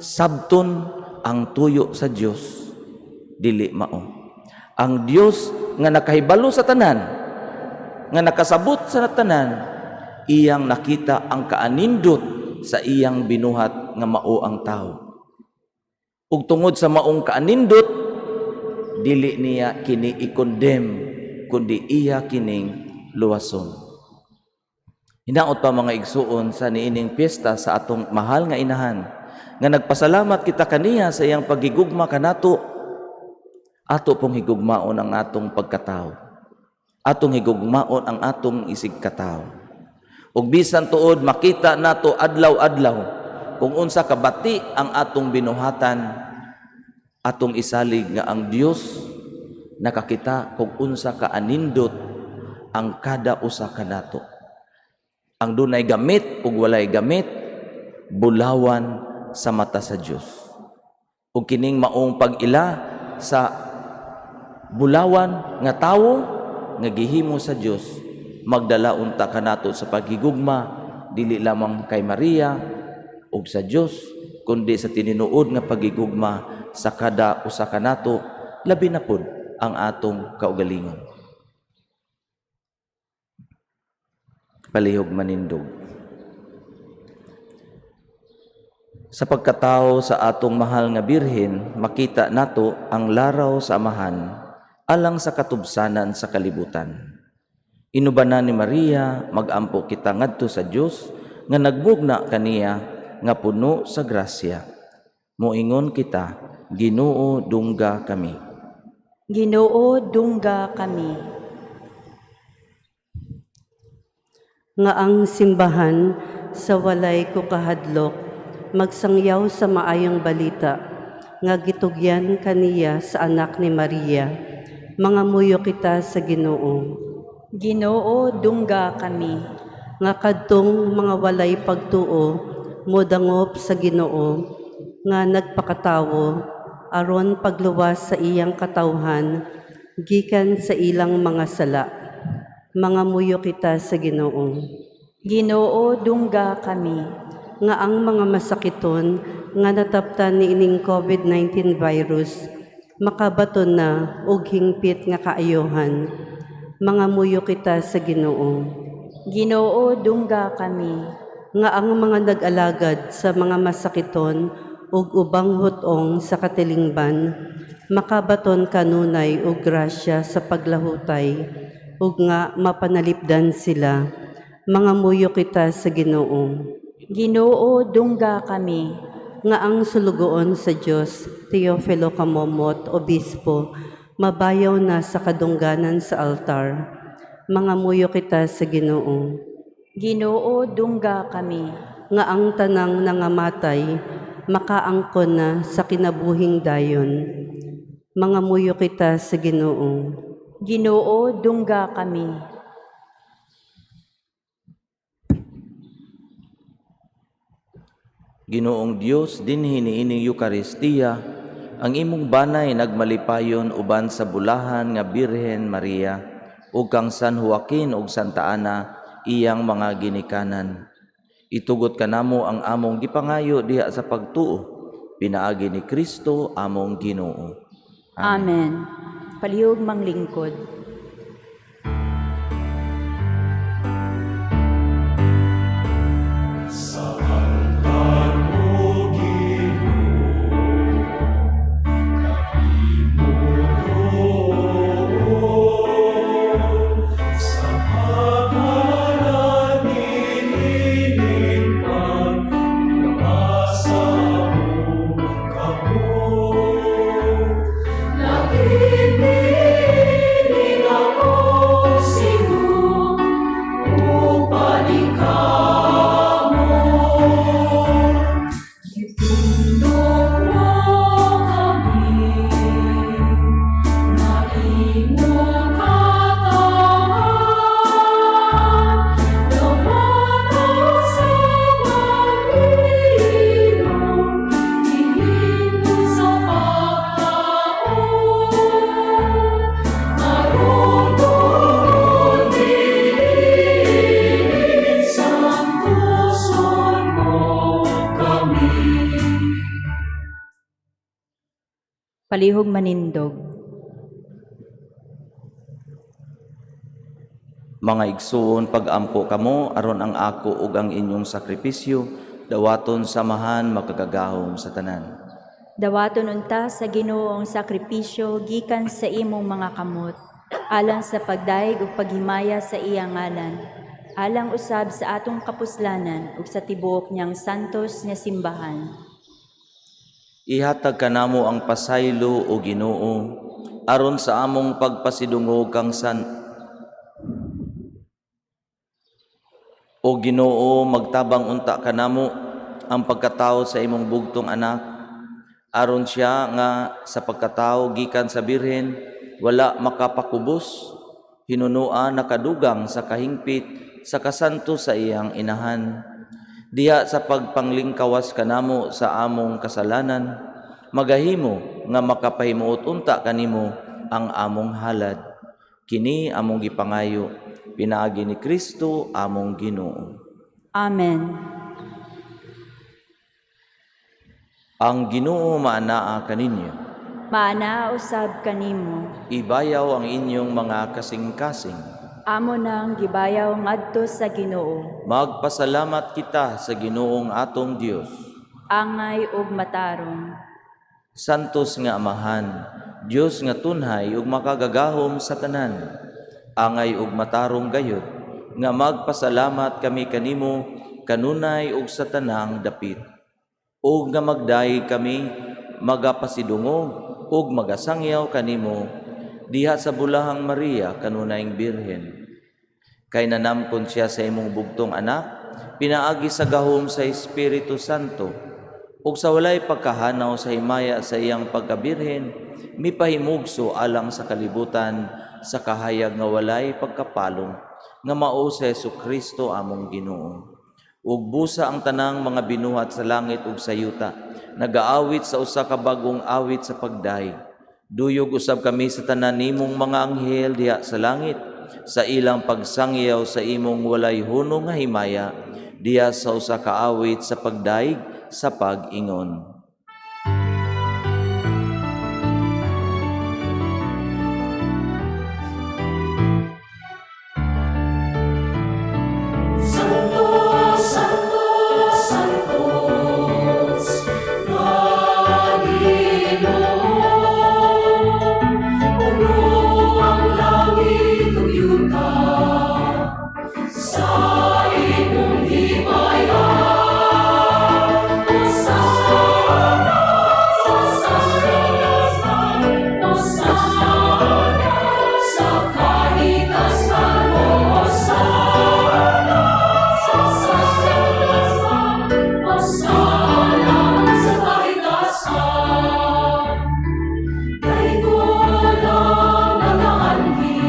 sabton ang tuyo sa Dios, dili mao. Ang Dios nga nakahibalo sa tanan, nga nakasabot sa tanan, iyang nakita ang kaanindot sa iyang binuhat nga mao ang tao. Ug tungod sa maong kaanindot, dili niya kini i-condemn, kundi iya kining luwason. Hinaot pa, mga igsuon, sa niining piyesta sa atong mahal nga inahan, nga nagpasalamat kita kaniya sa iyang pagigugma kanato, ato pong higugmaon ang atong pagkatao. Atong higugmaon ang atong isigkatao. Ug bisan tuod makita nato adlaw-adlaw kung unsa kabati ang atong binuhatan, atong isalig nga ang Dios nakakita kung unsa ka anindot ang kada usa kanato. Ang dunay gamit ug walay gamit, bulawan sa mata sa Dios. Ug kining maong pag-ila sa bulawan nga tawo nga gihimo sa Dios, magdala unta kanato sa paghigugma dili lamang kay Maria ug sa Dios, kundi sa tinuod nga paghigugma sa kada usa kanato, labi na pud ang atong kaugalingon. Palihog manindog. Sa pagkatao sa atong mahal nga Birhen, makita nato ang laraw sa Amahan alang sa katubsanan sa kalibutan. Inubanan ni Maria, magampo kita ngadto sa Dios nga nagbugna kaniya nga puno sa grasya. Moingon kita, Ginoo, dungga kami. Ginoo, dungga kami. Nga ang simbahan sa walay ko kahadlok magsangyaw sa maayong balita nga gitugyan kaniya sa anak ni Maria. Mangamuyo kita sa Ginoo. Ginoo, dungga kami. Nga kadtong mga walay pagtuo modangop sa Ginoo nga nagpakatawo aron pagluwas sa iyang katawhan gikan sa ilang mga sala. Mangamuyo kita sa Ginoo. Ginoo, dungga kami. Nga ang mga masakiton nga nataptan niining COVID-19 virus makabaton na og hingpit nga kaayohan. Mangamuyo kita sa Ginoo. Ginoo, dungga kami. Nga ang mga nag-alagad sa mga masakiton ug ubang hutong sa katilingban makabaton kanunay og grasya sa paglahutay ug nga mapanalipdan sila. Mangamuyo kita sa Ginoo. Ginoo, dungga kami. Nga ang sulugoon sa Dios, Teofilo Camomot, Obispo, mabayaw na sa kadungganan sa altar. Mangamuyo kita sa Ginoo. Ginoo, dungga kami. Nga ang tanang nangamatay makaangkon na sa kinabuhing dayon. Mangamuyo kita sa Ginoo. Ginoo, dungga kami. Ginoong Dios, dinhi niining Eukaristiya, ang imong banay nagmalipayon uban sa bulahan nga Birhen Maria ug kang San Joaquin ug Santa Ana, iyang mga ginikanan. Itugot kanamo ang among gipangayo diha sa pagtuo, pinaagi ni Kristo among Ginoo. Amen. Palihog manglingkod. Sa altar mo, Ginoo, kami mudoon. Sa pangalan niining pagpinamasa mo kamo. Nakikinig ako sigo, upan ikamo. Gitundok mo kami, na imong katawan, Dawatan sa pag-ilong, ilingon sa pagtaon. Aron tungod niini, santuson mo kami. Palihog manindog. Mga igsuon, pag-ampo kamo aron ang ako ug ang inyong sakripisyo dawaton samahan makagagahom sa tanan. Dawaton unta sa Ginoo ang sakripisyo gikan sa imong mga kamot, alang sa pagdayeg ug paghimaya sa iyang ngalan, alang usab sa atong kapuslanan ug sa tibuok niyang santos nga simbahan. Ihatag kanamo ang pasaylo, o Ginoo, aron sa among pagpasidungog kang San. O Ginoo, magtabang unta kanamo ang pagkatao sa imong bugtong anak, aron siya nga sa pagkatao gikan sa birhen wala makapakubos, hinunoa nakadugang sa kahingpit sa kasanto sa iyang inahan. Diha sa pagpanglingkawas kanamo sa among kasalanan, magahimo nga makapahimuot unta kanimo ang among halad. Kini among gipangayo pinaagi ni Kristo among Ginoo. Amen. Ang Ginoo maanaa kaninyo. Maana usab kanimo. Ibayaw ang inyong mga kasing-kasing. Amo nang gibayaw ngadto sa Ginoo. Magpasalamat kita sa Ginoong atong Dios. Angay ug matarong. Santos nga Amahan, Dios nga tunhay ug makagagahom sa tanan. Angay ug matarong gayud nga magpasalamat kami kanimo kanunay ug sa tanang dapit. Ug nga magdayeg kami magapasidungog ug magasangyaw kanimo diha sa bulahang Maria kanunayng Birhen. Kay nanamkon siya sa imong bugtong anak, pinaagi sa gahom sa Espiritu Santo, ug sa walay pagkahanaw sa himaya sa iyang pagkabirhen, mipahimugso alang sa kalibutan sa kahayag nga walay pagkapalong, nga mao sa Hesukristo among Ginoo. Ug busa ang tanang mga binuhat sa langit ug sa yuta, nagaawit sa usa ka bag-ong awit sa pagdayeg. Duyog usab kami sa tanan nimong mga anghel diha sa langit, sa ilang pagsangyaw sa imong walay hunong nga himaya. diha sa usa ka awit sa pagdayeg sa pag-ingon. Santo, Santo, Santos, Ginoo, Puno ang langit ug yuta sa imong himaya. Hosana sa taas, Hosana sa kahitasan, Hosana sa taas, Hosana sa kahitasan. Daytola nagaanhi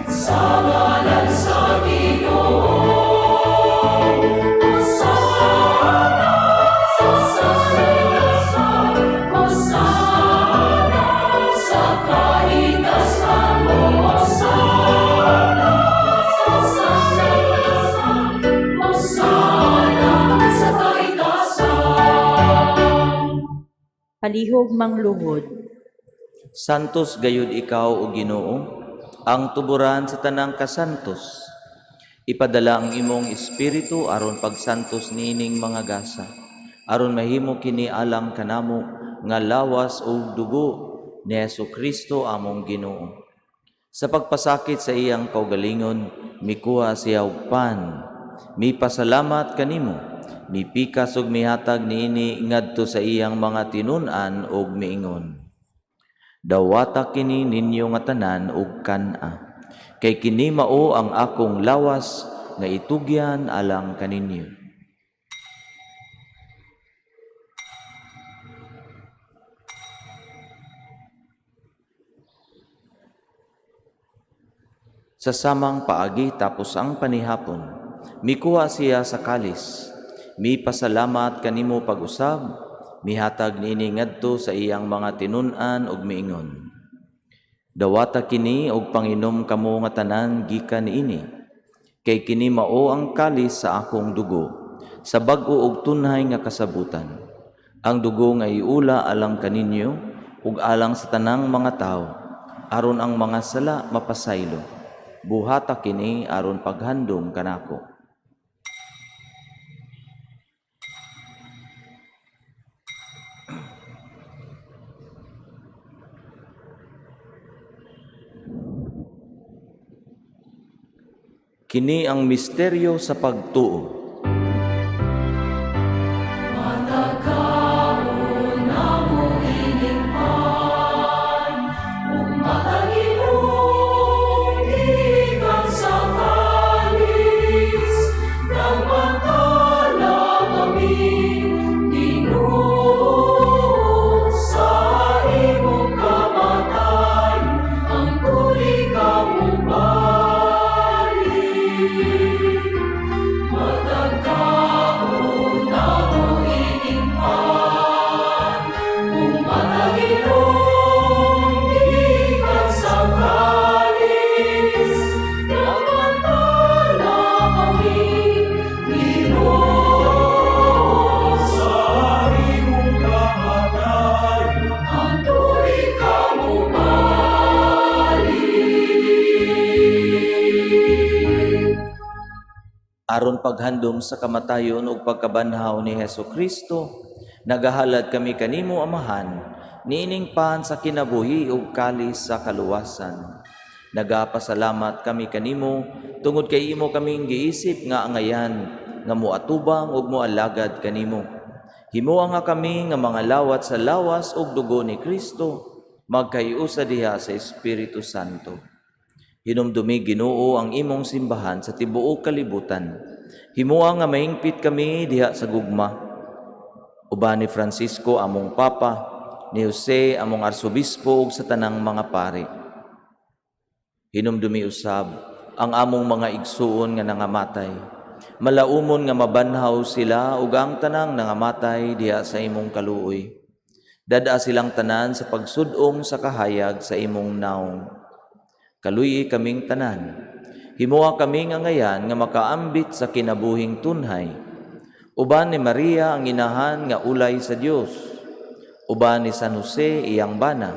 sa ngalan sa Ginoo. Hosana sa taas, Hosana sa kahitasan, Hosana sa taas, Hosana sa kahitasan. Palihog mangluhod. Santos gayud ikaw o Ginoo, ang tuburan sa tanang kasantos. Ipadala ang imong espiritu aron pagsantos niining mga gasa, aron mahimo kini alang kanamo nga lawas ug dugo ni Hesukristo among Ginoo. Sa pagpasakit sa iyang kaugalingon, mikuha siya og pan, mipasalamat kanimo, mipikas ug mihatag niini ngadto sa iyang mga tinun-an ug miingon. Dawata kini ninyo nga tanan ug kan-a. Kay kini mao ang akong lawas nga itugyan alang kaninyo. Sa samang paagi tapos ang panihapon, mikuha siya sa kalis, mipasalamat kanimo pag-usab, mihatag niini ngadto sa iyang mga tinun-an ug miingon. Dawata kini og panginom kamo nga tanan gikan niini, kay kini mao ang kalis sa akong dugo, sa bag-o ug tunhay nga kasabutan. Ang dugo nga iula alang kaninyo ug alang sa tanang mga tawo, aron ang mga sala mapasaylo. Buhata kini aron paghandom kanako. Kini ang misteryo sa pagtuo. Gikan sa kalis, nagmantala kami, Ginoo, sa imong kamatay, ang tuli kamubalik. Matagkaon na mo ining pan, ug matag-inom gikan sa kalis, nagmantala kami, Ginoo, Sa imong kamatay, ang tuli kamubalik. Aron paghandom sa kamatayon ug pagkabanhaw ni Hesukristo, nagahalad kami kanimo Amahan, niining pan sa kinabuhi ug kalis sa kaluwasan. Nagapasalamat kami kanimo tungod kay imo kaming giisip nga angayan nga moatubang ug moalagad kanimo. Himoa nga kami nga mga lawat sa lawas ug dugo ni Kristo, magkaiusa diha sa Espiritu Santo. Hinumdumi Ginoo ang imong simbahan sa tibuok kalibutan. Himoa nga mahingpit kami diha sa gugma. Uban ni Francisco among Papa, ni Jose among Arsobispo ug sa tanang mga pari. Hinumdumi usab ang among mga igsuon nga nangamatay. Malaumon nga mabanhaw sila ug ang tanang nangamatay diha sa imong kaluoy. Dad-a silang tanan sa pagsud-ong sa kahayag sa imong naong. Kaluyi kaming tanan. Himoa kami nga ngayan nga makaambit sa kinabuhing tunhay. Uban ni Maria ang inahan nga ulay sa Dios. Uban ni San Jose iyang bana.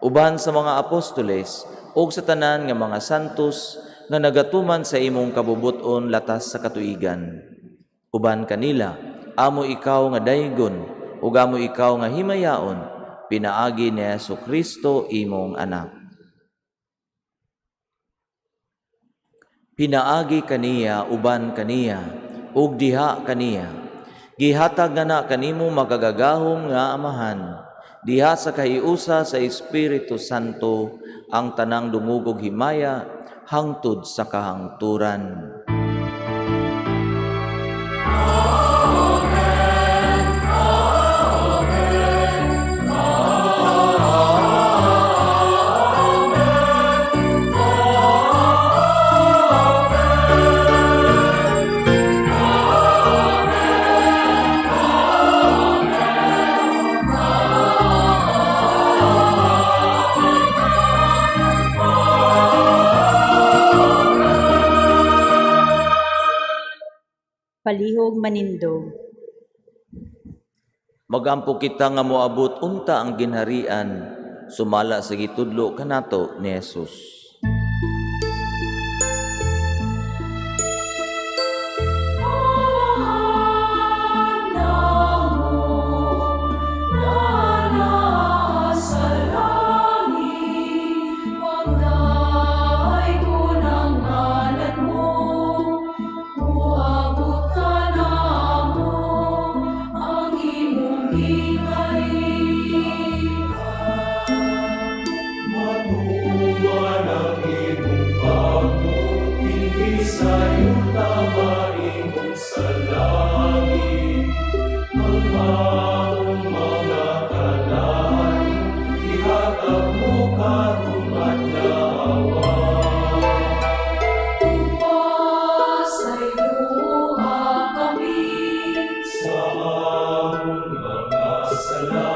Uban sa mga apostoles ug sa tanan nga mga santos nga nagatuman sa imong kabubut-on latas sa katuigan. Uban kanila, amo ikaw nga daygon ug amo ikaw nga himayaon pinaagi ni Hesus Kristo imong anak. Pinaagi kaniya, uban kaniya, ug diha kaniya. Gihatag nga na kanimo makagagahom nga Amahan, diha sa kahiusa sa Espiritu Santo ang tanang dungog ug himaya hangtod sa kahangturan. Palihog manindog. Magampo kita nga moabot unta ang ginharian sumala sa gitudlo kanato ni Jesus. Amahan namo nga nasa langit, pagdaygon ang ngalan mo, moabot kanamo ang imong gingharian. Matuman ang imong pagbuot sa yuta mahimong sa langit. Ang among mga kalan, ihatag mo karong adlaw. Pasayloa kami Sa among mga sala.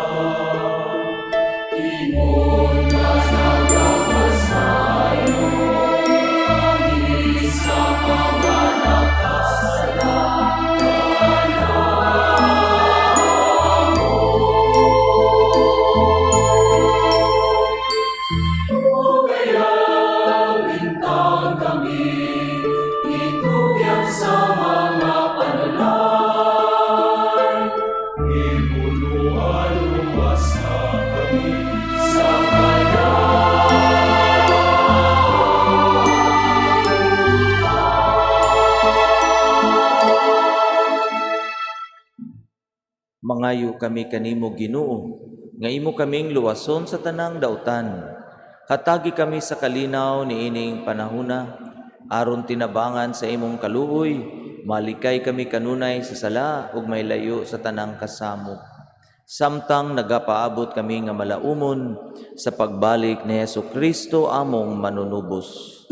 Ingon ka sa kapasaylo kami sa mga nakasala. Ug ayaw intang kami itugyan sa mga panulay. Ibunuan luwas na kami Sa Mangayo kami kanimo Ginoo, nga imo kaming luwason sa tanang dautan. Hatagi kami sa kalinaw niining panahuna, aron tinabangan sa imong kaluoy, malikay kami kanunay sa sala ug may layo sa tanang kasamok. Samtang nagapaabot kami nga malaumon sa pagbalik ni Hesus Kristo among manunubos.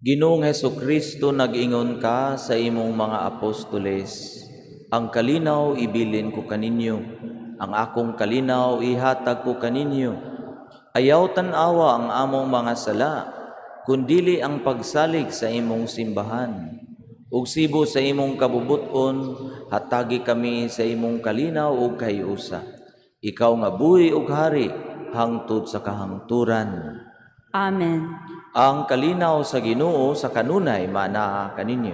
Ginoong Heso Kristo, nag-ingon ka sa imong mga apostoles, ang kalinaw ibilin ko kaninyo, ang akong kalinaw ihatag ko kaninyo. Ayaw tan-awa ang among mga sala, kundili ang pagsalig sa imong simbahan. Ug sibo sa imong kabubut-on, hatagi kami sa imong kalinaw ug kahiusa. Ikaw nga buhi ug hari, hangtod sa kahangturan. Amen. Ang kalinaw sa Ginoo sa kanunay maanaa kaninyo.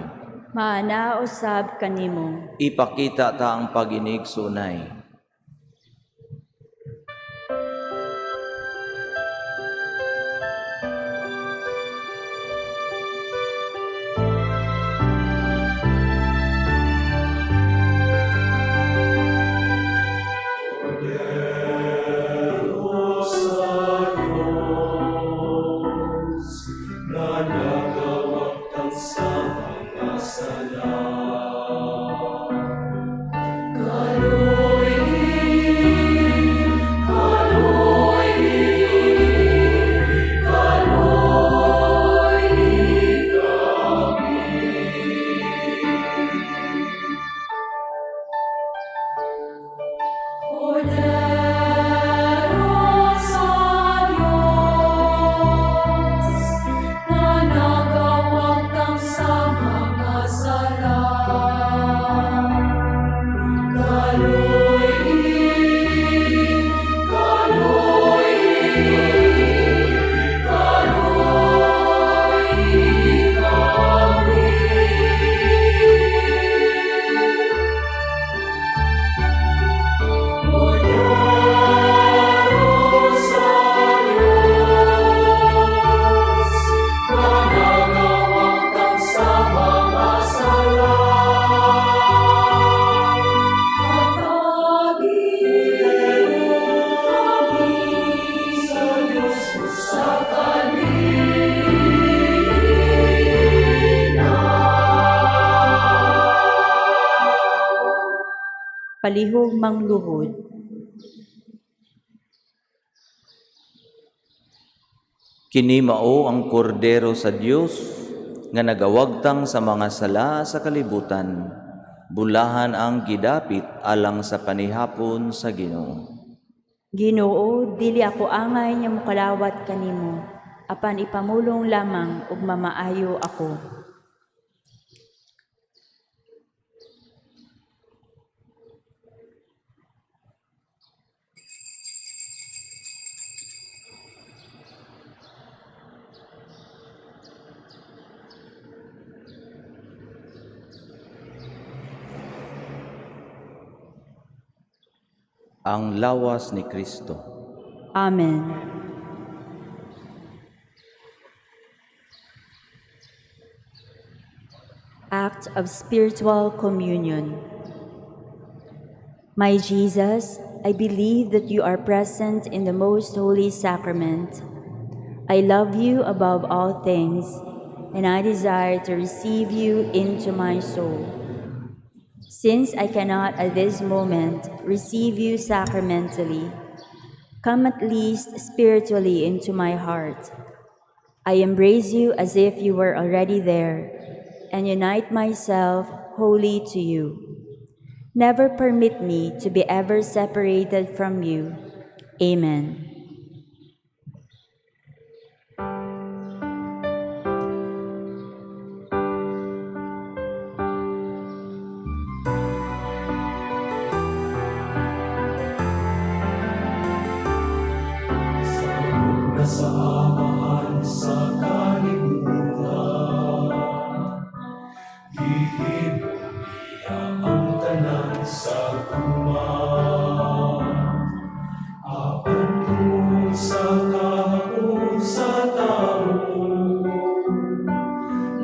Maana usab kanimo. Ipakita ta ang pag-inig sunay. Sa Diyos, na nagawak. Palihog mangluhod. Kini mao ang kordero sa Dios nga nagawagtang sa mga sala sa kalibutan. Bulahan ang gidapit alang sa panihapon sa Ginoo. Ginoo, dili ako angay nga mokalawat kanimo, apan ipamulong lamang ug mamaayo ako. Ang lawas ni Kristo. Amen. Act of Spiritual Communion. My Jesus, I believe that you are present in the most holy sacrament. I love you above all things, and I desire to receive you into my soul. Since I cannot at this moment receive you sacramentally, come at least spiritually into my heart. I embrace you as if you were already there and unite myself wholly to you. Never permit me to be ever separated from you. Amen. Sa na sa amahan sa kalibutan, gihimo niya ang tanan sa gugma. Apan tungod sa kahapon sa tao,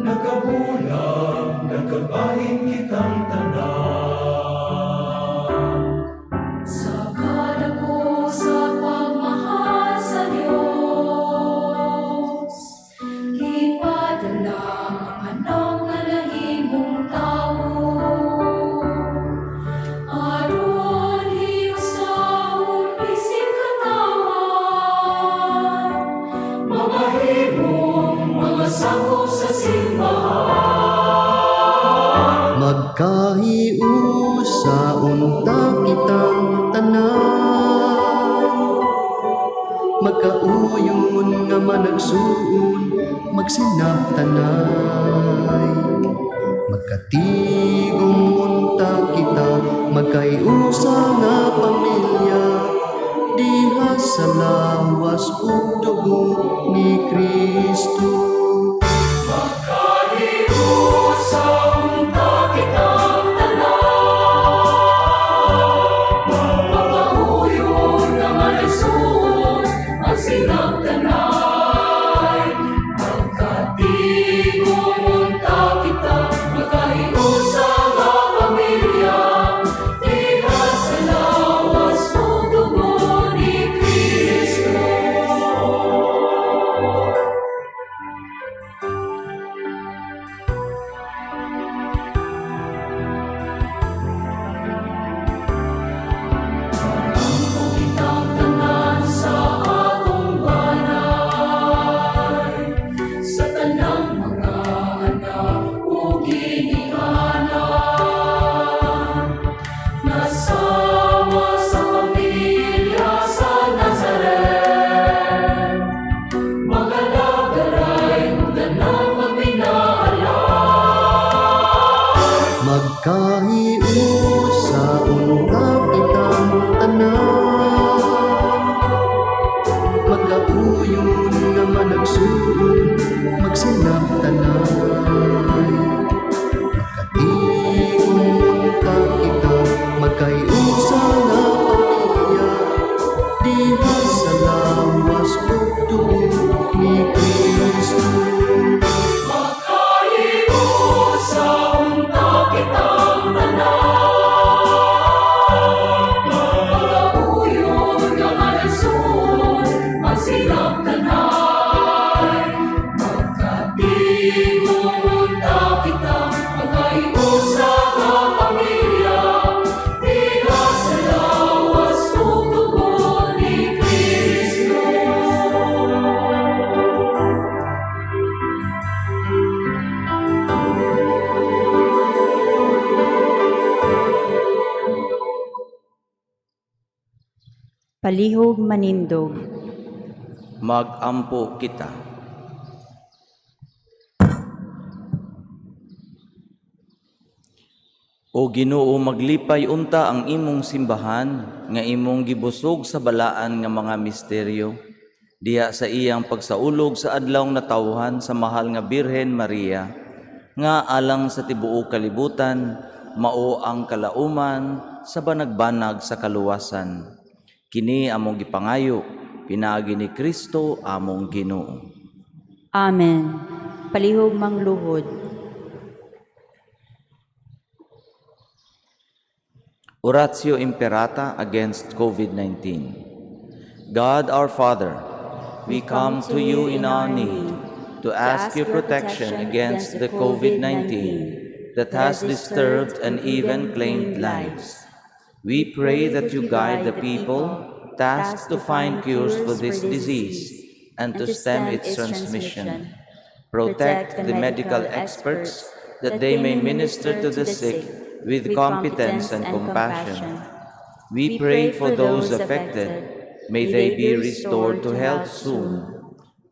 nagkabulag, nagkabahin kitang tanan. Sa kadako sa pagmahal sa Dios, gipadala ang anak nga nahimong tawo. Aron hiusahon bisig katawan, Mamahimong mga sakop sa simbahan. Magkahiusa unta kitang tanan, magkauyon nga managsuon, magsinabtanay. Magkatigom unta kita, magkaiusa nga pamilya, diha sa lawas ug dugo ni Kristo. Magkahiusa unta kitang tanan, magkauyon nga managsuon, magsinabtanay. Magkatigom unta kita, magkahiusa nga pamilya, diha sa lawas ug dugo ni Kristo. Palihog manindog. Magampo kita. O Ginoo, maglipay unta ang imong simbahan nga imong gibusog sa balaan nga mga misteryo diha sa iyang pagsaulog sa adlaw natawhan sa mahal nga Birhen Maria nga alang sa tibuok kalibutan mao ang kalauman sa banagbanag sa kaluwasan. Kini among gipangayo pinaagi ni Kristo among Ginoo. Amen. Palihog mangluhod. Oratio Imperata against COVID-19. God our Father, we come to you in our need to ask your protection against the COVID-19 that has disturbed and even claimed lives. We pray that you guide the people tasked to find cures for this disease and to stem its transmission. Protect the medical experts that they may minister to the sick with competence and compassion. We pray for those affected. May they be restored to health soon.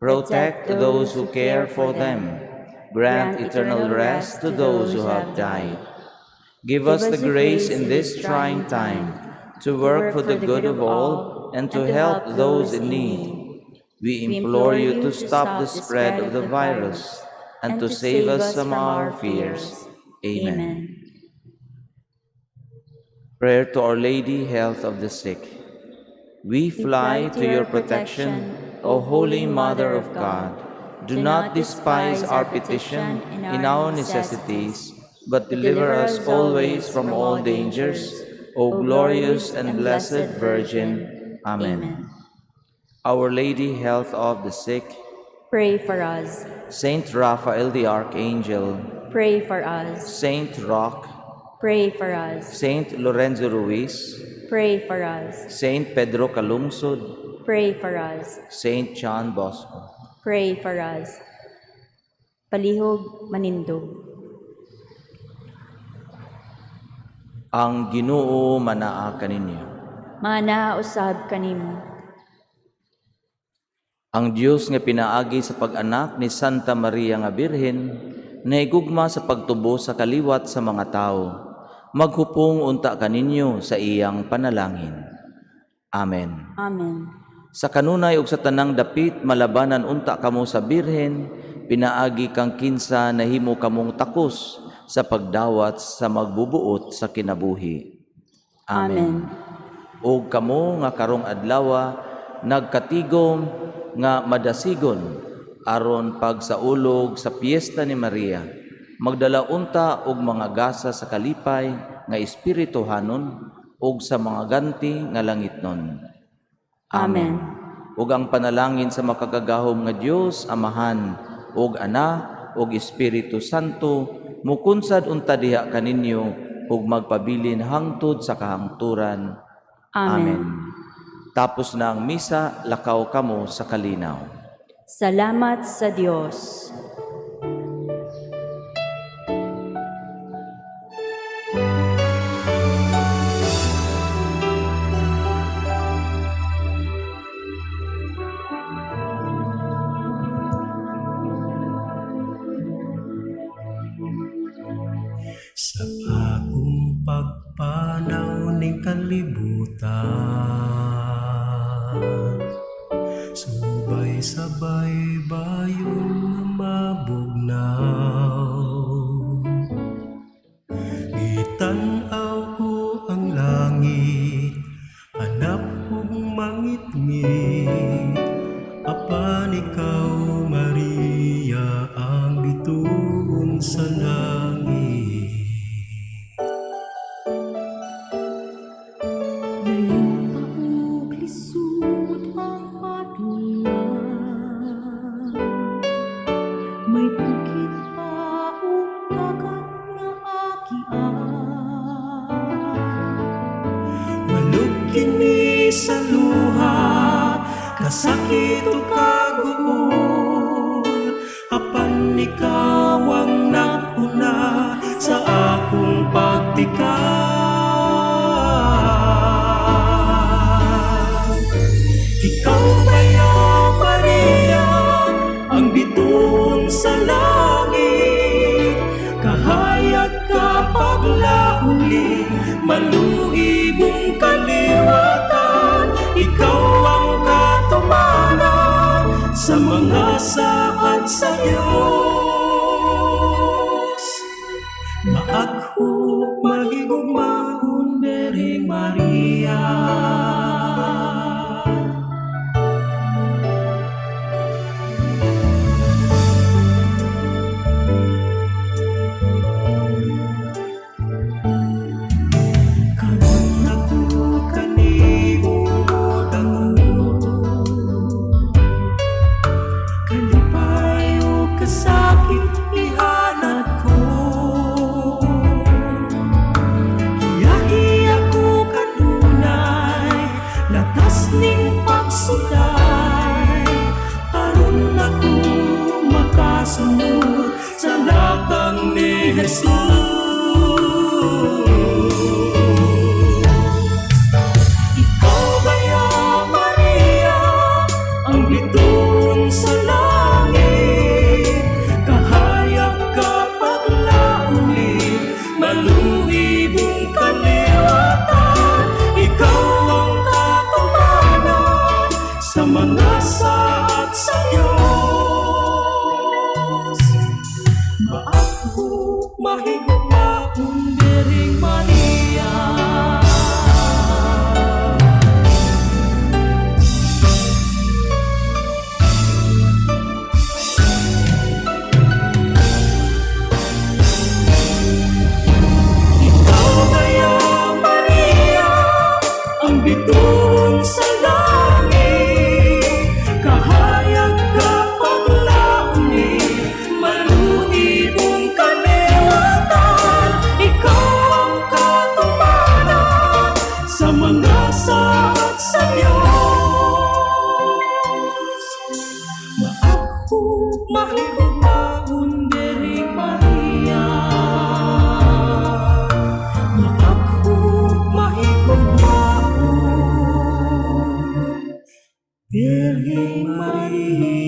Protect those who care for them. Grant eternal rest to those who have died. Give us the grace in this trying time to work for the good of all and to help those in need. We implore you to stop the spread of the virus and to save us from our fears. Amen. Prayer to Our Lady, Health of the Sick. We fly to your protection, O Holy Mother of God. Do not despise our petition in our necessities, but deliver us always from all dangers, O glorious and blessed Virgin. Amen. Our Lady, Health of the Sick, Pray for us. Saint Raphael the Archangel, Pray for us. Saint Roch, Pray for us. Saint Lorenzo Ruiz, Pray for us. Saint Pedro Calungsod, Pray for us. Saint John Bosco. Pray for us. Palihog manindog. Ang Ginoo manaa kaninyo. Mana usab kanimo. Ang Dios nga pinaagi sa pag-anak ni Santa Maria nga Birhen, nahigugma sa pagtubo sa kaliwat sa mga tao. Maghupong unta kaninyo sa iyang panalangin. Amen. Amen. Sa kanunay ug sa tanang dapit malabanan unta kamo sa Birhen, pinaagi kang kinsa nahimo kamong takos sa pagdawat sa magbubuot sa kinabuhi. Amen. Og kamo nga karong adlawa nagkatigom nga madasigon aron pagsaulog sa piyesta ni Maria, magdala unta og mga gasa sa kalipay nga espirituhanon ug sa mga ganti nga langitnon. Amen. Ug ang panalangin sa makagagahom nga Dios Amahan ug Anak ug Espiritu Santo mukunsad unta diha kaninyo ug magpabilin hangtod sa kahangturan. Amen. Tapos na ang misa, lakaw kamo sa kalinaw. Salamat sa Dios. Sa akong pagpanaw ning kalibutan, subay-sabay bayon nga mabugnaw. Gitan-aw ko ang langit, hanap og mangitngit, apan ikaw, Maria, ang bituon sa langit. Layo pa og lisod ang padulngan, may bukid pa ug dagat nga agian. Walog kini sa luha, kasakit o kaguol, apan ikaw ang nauna sa akong pagtikan. saad sa Dios. Maagho, mahigugmaon, Birheng Maria. Karon ako kanimo modangog, kalipay ug kasakit ihalad ko. Giyahi ako kanunay, latas ning pagsulay, aron ako makasunod sa lakang ni Jesus. Ikaw baya, Maria, ang bituon sa langit? Kahayag ka paglauli, maluibong kaliwatan. Ikaw ang katumanan sa mga saad sa Diyos. Maagho, mahigugmaon, Birheng Maria. Ikaw kaya, Maria, ang bituon sa langit? Kahayag ka paglauli, maluibong kaliwatan. Ikaw ang katuparan sa mga saad sa Diyos. Maagho, mahigugmaon, Birheng Maria. Maagho, mahigugmaon, Birheng Maria.